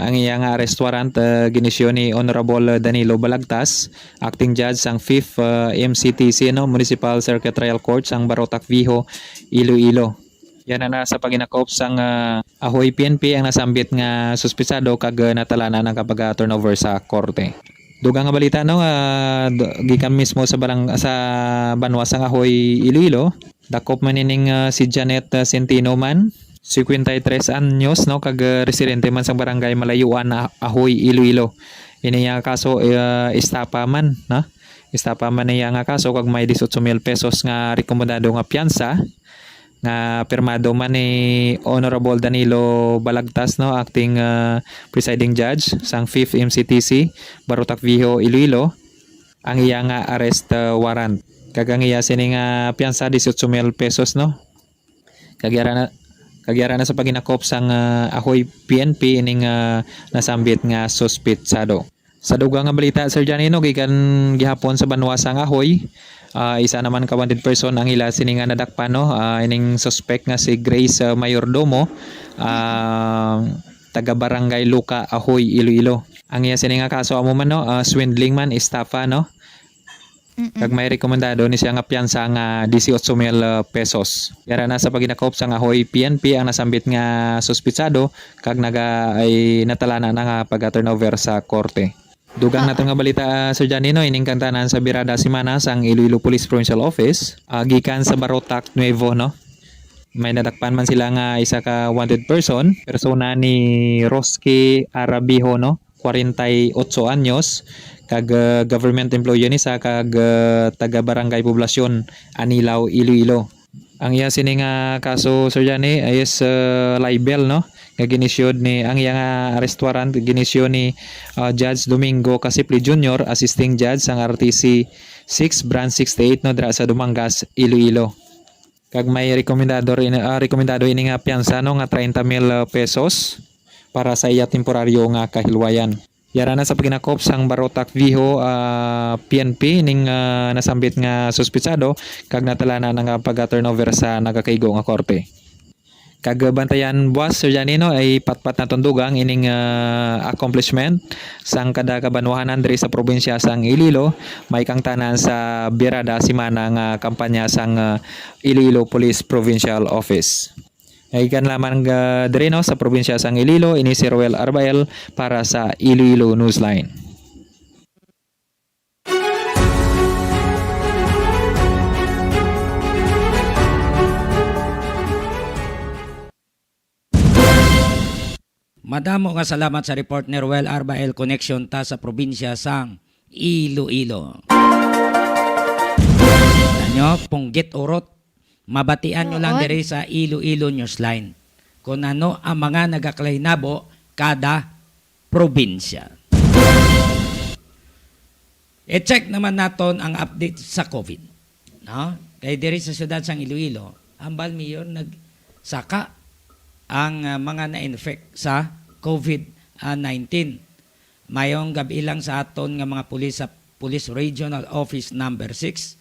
ang iya nga arrest warrant, ah, ginisyo ni Honorable Danilo Balagtas, acting judge sang Fifth, ah, M C T C, no, Municipal Circuit Trial Court sang Barotac Viejo, Iloilo. Yana na sa paghinakop sang, ah, Ahoy P N P ang nasambit nga suspetsado kag, ah, natalana na nga pag-turnover sa korte. Dugang nga balita, no, ah, d-, gikan mismo sa barang-, sa banwa sang Ahoy, Iloilo. Dakop man ining, ah, si Janet, ah, Centino man, cincuenta y tres anyos, no, kag, ah, residente man sa barangay Malayuan, ah, Ahoy, Iloilo. Ini nga kaso, ah, estapa man, no? Estapa man niya nga kaso kag may dieciocho mil pesos nga rekomendado nga piyansa nga pirmado man ni Honorable Danilo Balagtas, no, acting, ah, presiding judge sang Fifth M C T C, Barotac Viejo, Iloilo, ang iya nga arrest, ah, warrant. Kag ang iya sini nga piyansa, dieciocho mil pesos, no? Kag yara na, kag yara na sa paghinakop sang, ah, Ahoy P N P ining, ah, nasambit nga suspetsado. Sa dugang nga balita, Sir Johnny, no, gikan gihapon sa banwa sang Ahoy, ah, isa naman ka wanted person ang ila sini nga nadakpan, no, ah, ining suspect nga si Grace, ah, Mayordomo, ah, taga Barangay Luca, Ahoy, Iloilo. Ang iya sini nga kaso amo man, no, ah, swindling man, estafa, no. Mm-mm. Kag may rekomendado ni siya nga piyansa nga dieciocho mil pesos. Yara na sa paghinakop sang Ahoy P N P ang nasambit nga suspetsado kag naga-, ay natalana na nga pag-turnover sa korte. Dugang Ah. naton nga balita, ah, Sir Johnny, no, ining kantanan sa birada semana sang Iloilo Police Provincial Office, ah, gikan sa Barotac Nuevo, no. May nadakpan man sila nga isa ka wanted person, persona ni Roski Arabijo, no, kwarenta y ocho anyos, kag, ah, government employee ni sa kag, ah, taga Barangay Poblacion, Anilao, Iloilo. Ang iya sini nga kaso, Sir Johnny, is, ah, libel, no? Nga ginisyod ni, ang iya nga arrest warrant, ginisyo ni, ah, Judge Domingo Casipli Junior, Assisting Judge sang R T C six, Branch sixty-eight, no, dira sa Dumangas, Iloilo. Kag may rekomendado rin, ah, rekomendado ini nga piyansa, no, nga treinta mil, ah, pesos para sa iya temporaryo nga kahilwayan. Yara na sa paghinakop sang Barotac Viejo, ah, P N P ning, ah, nasambit nga suspetsado kag natalana na nga pag-turnover sa nagakaigo nga korte. Kag bantayan buwas, Sir Janino, ay patpat naton dugang ining, ah, accomplishment sang kada kabanwahanan diri sa probinsya sang Iloilo, may kangtanan sa birada semana nga kampanya sang, ah, Iloilo Police Provincial Office. Gikan lamang, ah, diri, no, sa probinsya sang Iloilo, ini si Roel Arbael para sa Iloilo Newsline. Madamo nga salamat sa report ni Roel Arbael. Connection ta sa probinsya sang Iloilo. Tanyo, punggit urot. Mabatian nyo lang Oo. diri sa Iloilo Newsline kung ano ang mga nagakahinabo kada probinsya. I-check naman naton ang update sa COVID, no? Kay diri sa siyudad sang Iloilo, hambal mayor nagsaka ang, ah, mga na-infect sa COVID nineteen. Mayong gab-i lang sa aton nga mga pulis sa Police Regional Office Number Six,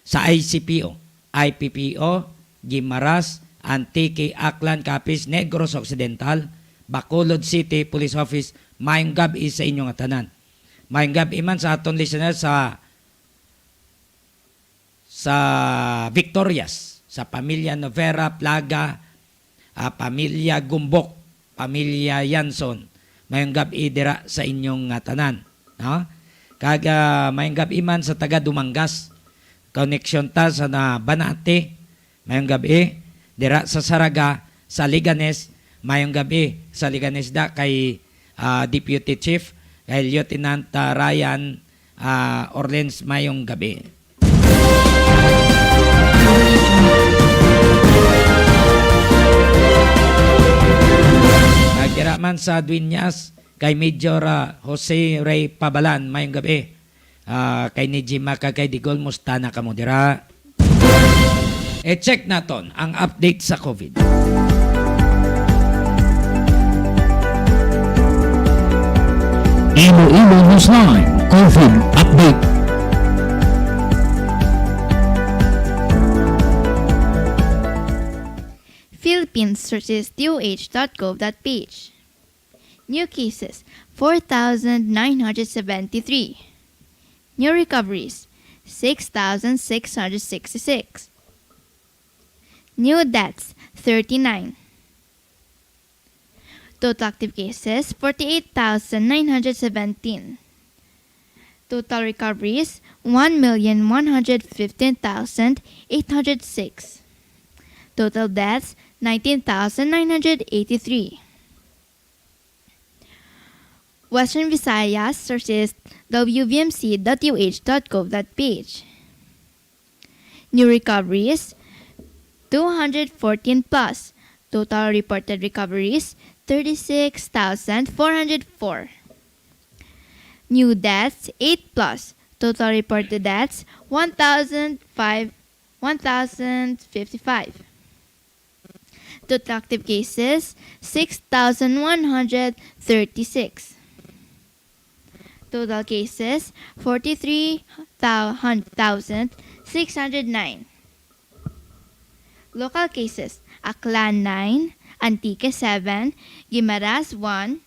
sa I C P O, I P P O, Guimaras, Antique, Aklan, Capiz, Negros Occidental, Bacolod City Police Office. Mayong gab-i sa inyo nga tanan. Mayong gab-i man sa aton listeners sa, sa Victorias, sa pamilya Novera, Plaga, ah, pamilya Gumbok, pamilya Yanson. Mayong gab-i dira sa inyong, ah, tanan, no? Kag, ah, mayong gab-i man sa taga Dumangas. Koneksyon ta sa na Banati, mayong gabi. Dira sa Saraga, sa Leganes, mayong gabi. Sa Leganes da kay, ah, Deputy Chief, kay Lieutenant, ah, Ryan, ah, Orleans, mayong gabi. Nagdira man sa Dueñas, kay Major, ah, Jose Ray Pabalan, mayong gabi. Ah, kay ni Jima kag kay Digol, musta na kamo dira? I-check naton ang update sa COVID. Iloilo Newsline COVID update. Philippines searches D O H dot gov dot P H. New cases, four thousand nine hundred seventy-three. New recoveries, six thousand six hundred sixty-six. New deaths, thirty-nine. Total active cases, forty-eight thousand nine hundred seventeen. Total recoveries, one million one hundred fifteen thousand eight hundred six. Total deaths, nineteen thousand nine hundred eighty-three. Western Visayas searches W V M C dot U H dot gov dot P H. New recoveries, two hundred fourteen plus. Total reported recoveries, thirty-six thousand four hundred four. New deaths, eight plus. Total reported deaths, one thousand five, one thousand fifty-five. Total active cases, six thousand one hundred thirty-six. Total cases, forty-three thousand six hundred nine. Local cases, Aklan, nine, Antique, seven, Guimaras, one,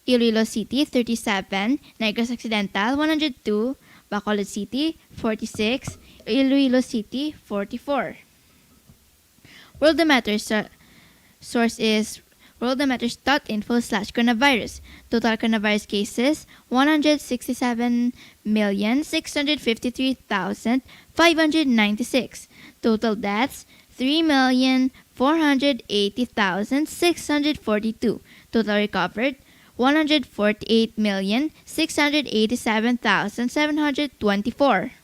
Iloilo City, thirty-seven, Negros Occidental, one hundred two, Bacolod City, forty-six, Iloilo City, forty-four. World Matters, uh, source is world matters dot info slash coronavirus. Total coronavirus cases, one hundred sixty-seven million six hundred fifty-three thousand five hundred ninety-six. Total deaths, three million four hundred eighty thousand six hundred forty-two. Total recovered, one hundred forty-eight million six hundred eighty-seven thousand seven hundred twenty-four.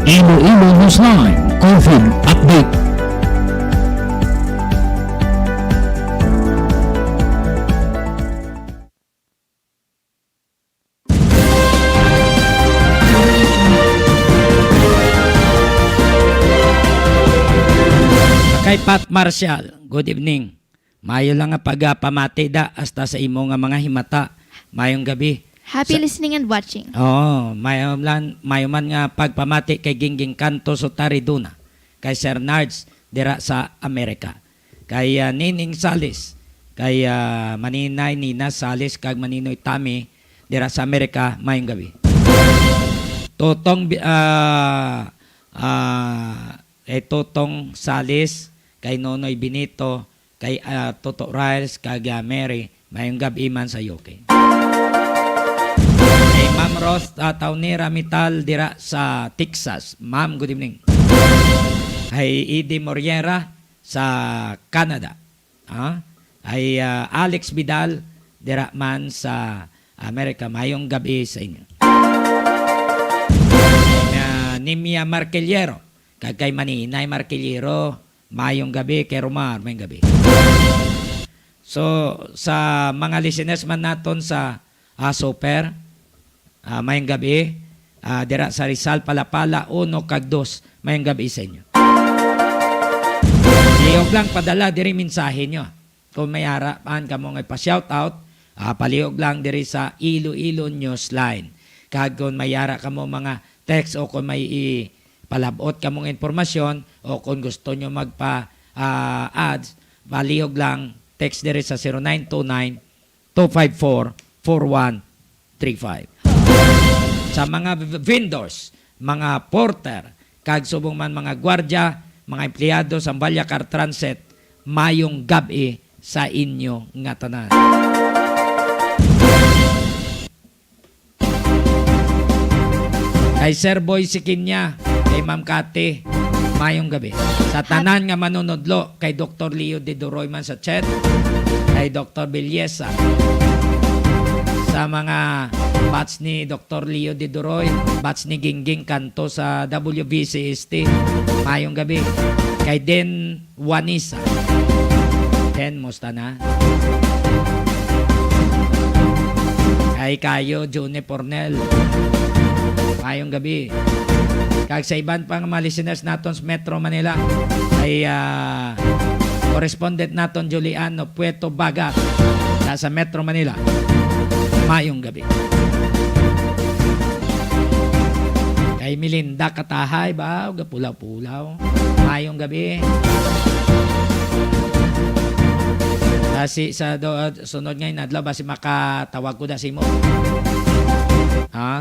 Iloilo Newsline COVID Update. Kay Pat Marcial, good evening. Maayo lang nga pagpamati da hasta sa imo nga mga himata. Mayong gabi. Happy Sa listening and watching. Oo, maayo lang, maayo man nga pagpamati kay Gingging Kanto Sutariduna, kay Sir Nards dira sa Amerika, kay, ah, Nining Salis, kay, ah, Maninay Nina Salis kag Maninoy Tami dira sa Amerika. Mayong gabi. Totong Bi-, ah, ah, kay Totong Salis, kay Nonoy Benito, kay, ah, Toto Riles, kag, ah, Mary, mayong gab-i man sa U K. Kay Ma'am Rose, ah, Taunera Mital dira sa Texas. Ma'am, good evening. Kay Eddie Moriera sa Canada. Ah, kay, ah, Alex Vidal dira man sa Amerika. Mayong gab-i sa inyo. Kay, ah, Nimia Marquillero, kag kay Maninay Marquillero, mayong gabi, kay Romar, mayong gabi. So, sa mga listeners man naton sa, ah, Super, ah, mayong gabi, ah, dira sa Rizal, Palapala, uno kag dos, mayong gabi sa inyo. Lihog lang, padala diri mensahe nyo. Kung may ara-an kamo nga ipa-shoutout, ah, palihog lang diri sa Iloilo Newsline. Kag kung may ara kamo mga text o kung may ipalabot kamo nga impormasyon o kung gusto nyo magpa, ah, ads, palihog lang text diri sa zero nine two nine, two five four, four one three five. Sa mga v-, vendors, mga porter, kag subong man mga gwardya, mga empleyado sa Vallacar Transit, mayong gab-i sa inyo nga tanan. Kay Sir Boy Sikinya, kay Ma'am Cathy, mayong gabi. Sa tanan nga manunudlo, kay Doktor Leo de Duroy man sa chat, kay Doktor Belleza, sa mga batch ni Doktor Leo de Duroy, batch ni Gingging Kanto sa W V C S T, mayong gabi. Kay Den Juanisa. Den, musta na? Kay kayo, June Pornel. Mayong gabi. Kag sa iban pang mga listeners naton sa Metro Manila, ay, ah, correspondent naton, Juliano Pueto Bagat, sa, sa Metro Manila. Mayong gabi. Kay Melinda Katahay ba? Gapulaw-pulaw. Mayong gabi. Basi sa do, sunod nga inadlaw, basi makatawag ko da sa imo. Ha?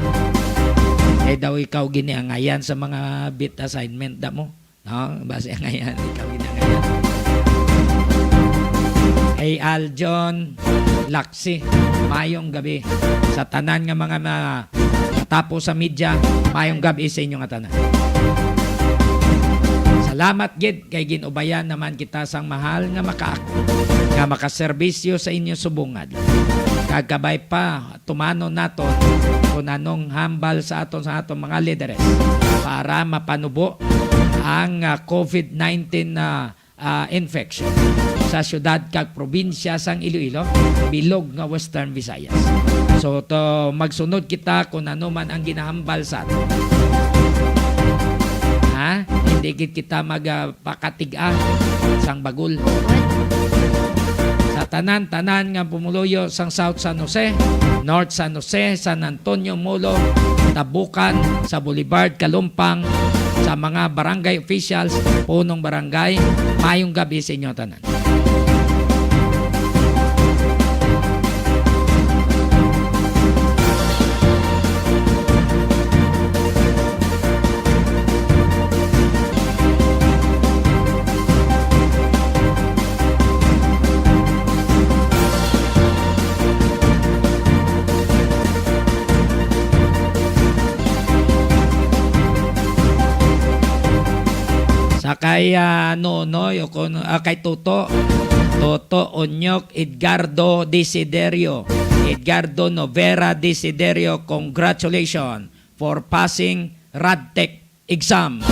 Kay daw ikaw giniangayan sa mga beat assignment da mo. No? Basi angayan, ikaw giniangayan. Kay Aljon Laksi, mayong gabi. Sa tanan nga mga ma-, matapo sa media, mayong gabi sa inyo nga tanan. Salamat gid kay gin-ubayan naman kita sang mahal nga makaako, nga makaserbisyo sa inyo subong nga adlaw. Kag kabay pa, tumanon naton kung anong hambal sa aton, sa aton mga lideres para mapanubo ang, ah, covid nineteen na, ah, infection sa siyudad kag probinsya sang Iloilo, bilog nga Western Visayas. So, to, magsunod kita kung ano man ang ginahambal sa aton. Ha? Hindi gid kita mag, ah, pakatig-a sang bagol. Sa tanan-tanan nga pumuluyo sang South San Jose, North San Jose, San Antonio, Molo, Tabukan, sa Boulevard, Kalumpang, sa mga barangay officials, punong barangay, mayong gabi sa inyo tanan. Sa kay, ah, Nonoy o kun-, ah, kay Toto. Toto Onyok Edgardo Desiderio. Edgardo Novera Desiderio, congratulations for passing Radtech exam.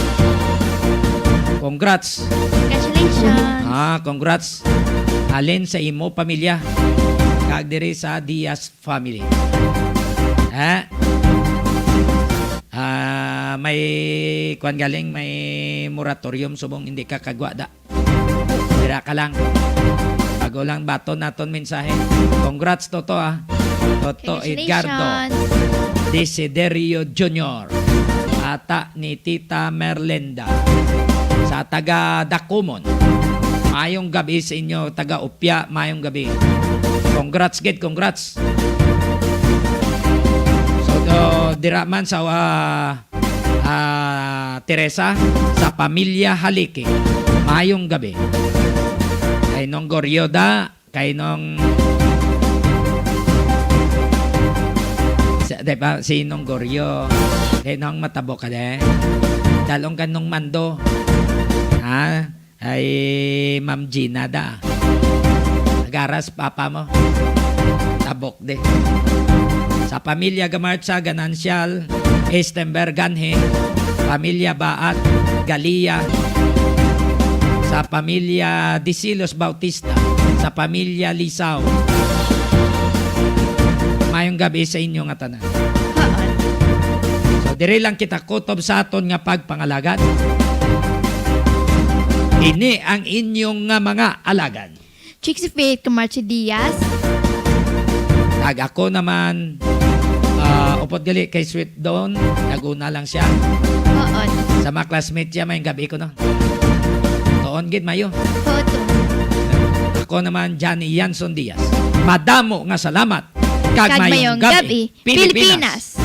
Congrats. Congratulations. Ah, congrats. Halin sa imo pamilya. Kag diri sa Diaz family. Ha? Ah, may kuan galing, may moratorium subong hindi ka kagwa da. Dira ka lang. Bago lang baton naton mensahe. Congrats, Toto, ah. Toto Edgardo. Congratulations. Desiderio Junior. Ata ni Tita Merlinda. Sa taga Dacumon. Mayong gabi sa inyo, taga Upia, mayong gabi. Congrats gid, congrats. So, do, dira man sa, ah, ah, Teresa, sa pamilya Haliki. Mayong gabi. Kay Nong Goryoda, kay Nong, sa, di ba, si Nong Goryo, kay Nong Matabok ka de. Dalong ka Nong Mando. Ha? Ay, Ma'am Gina da. Nagaras papa mo. Tabok de. Sa pamilya Gamarcha, Ganancial, Estenberg, Ganhe, pamilya Baat, Galia, sa pamilya Disilos Bautista, sa pamilya Lisaw. Mayong gabi sa inyo nga tanan. Haan. So, diri lang kita kutob sa aton nga pagpangalagad. Ini ang inyong nga mga alagad. Chicks Faith Camacho Diaz. Kag ako naman, ah, upod gali kay Sweet Dawn, nag-una lang siya. Oo. Sa mga classmate siya, may gabi ko, no? Tuon gid, mayo. Oo, tuon. Ako naman, Johnny Yanson Diaz. Madamo nga salamat. Kag mayong gabi, Pilipinas.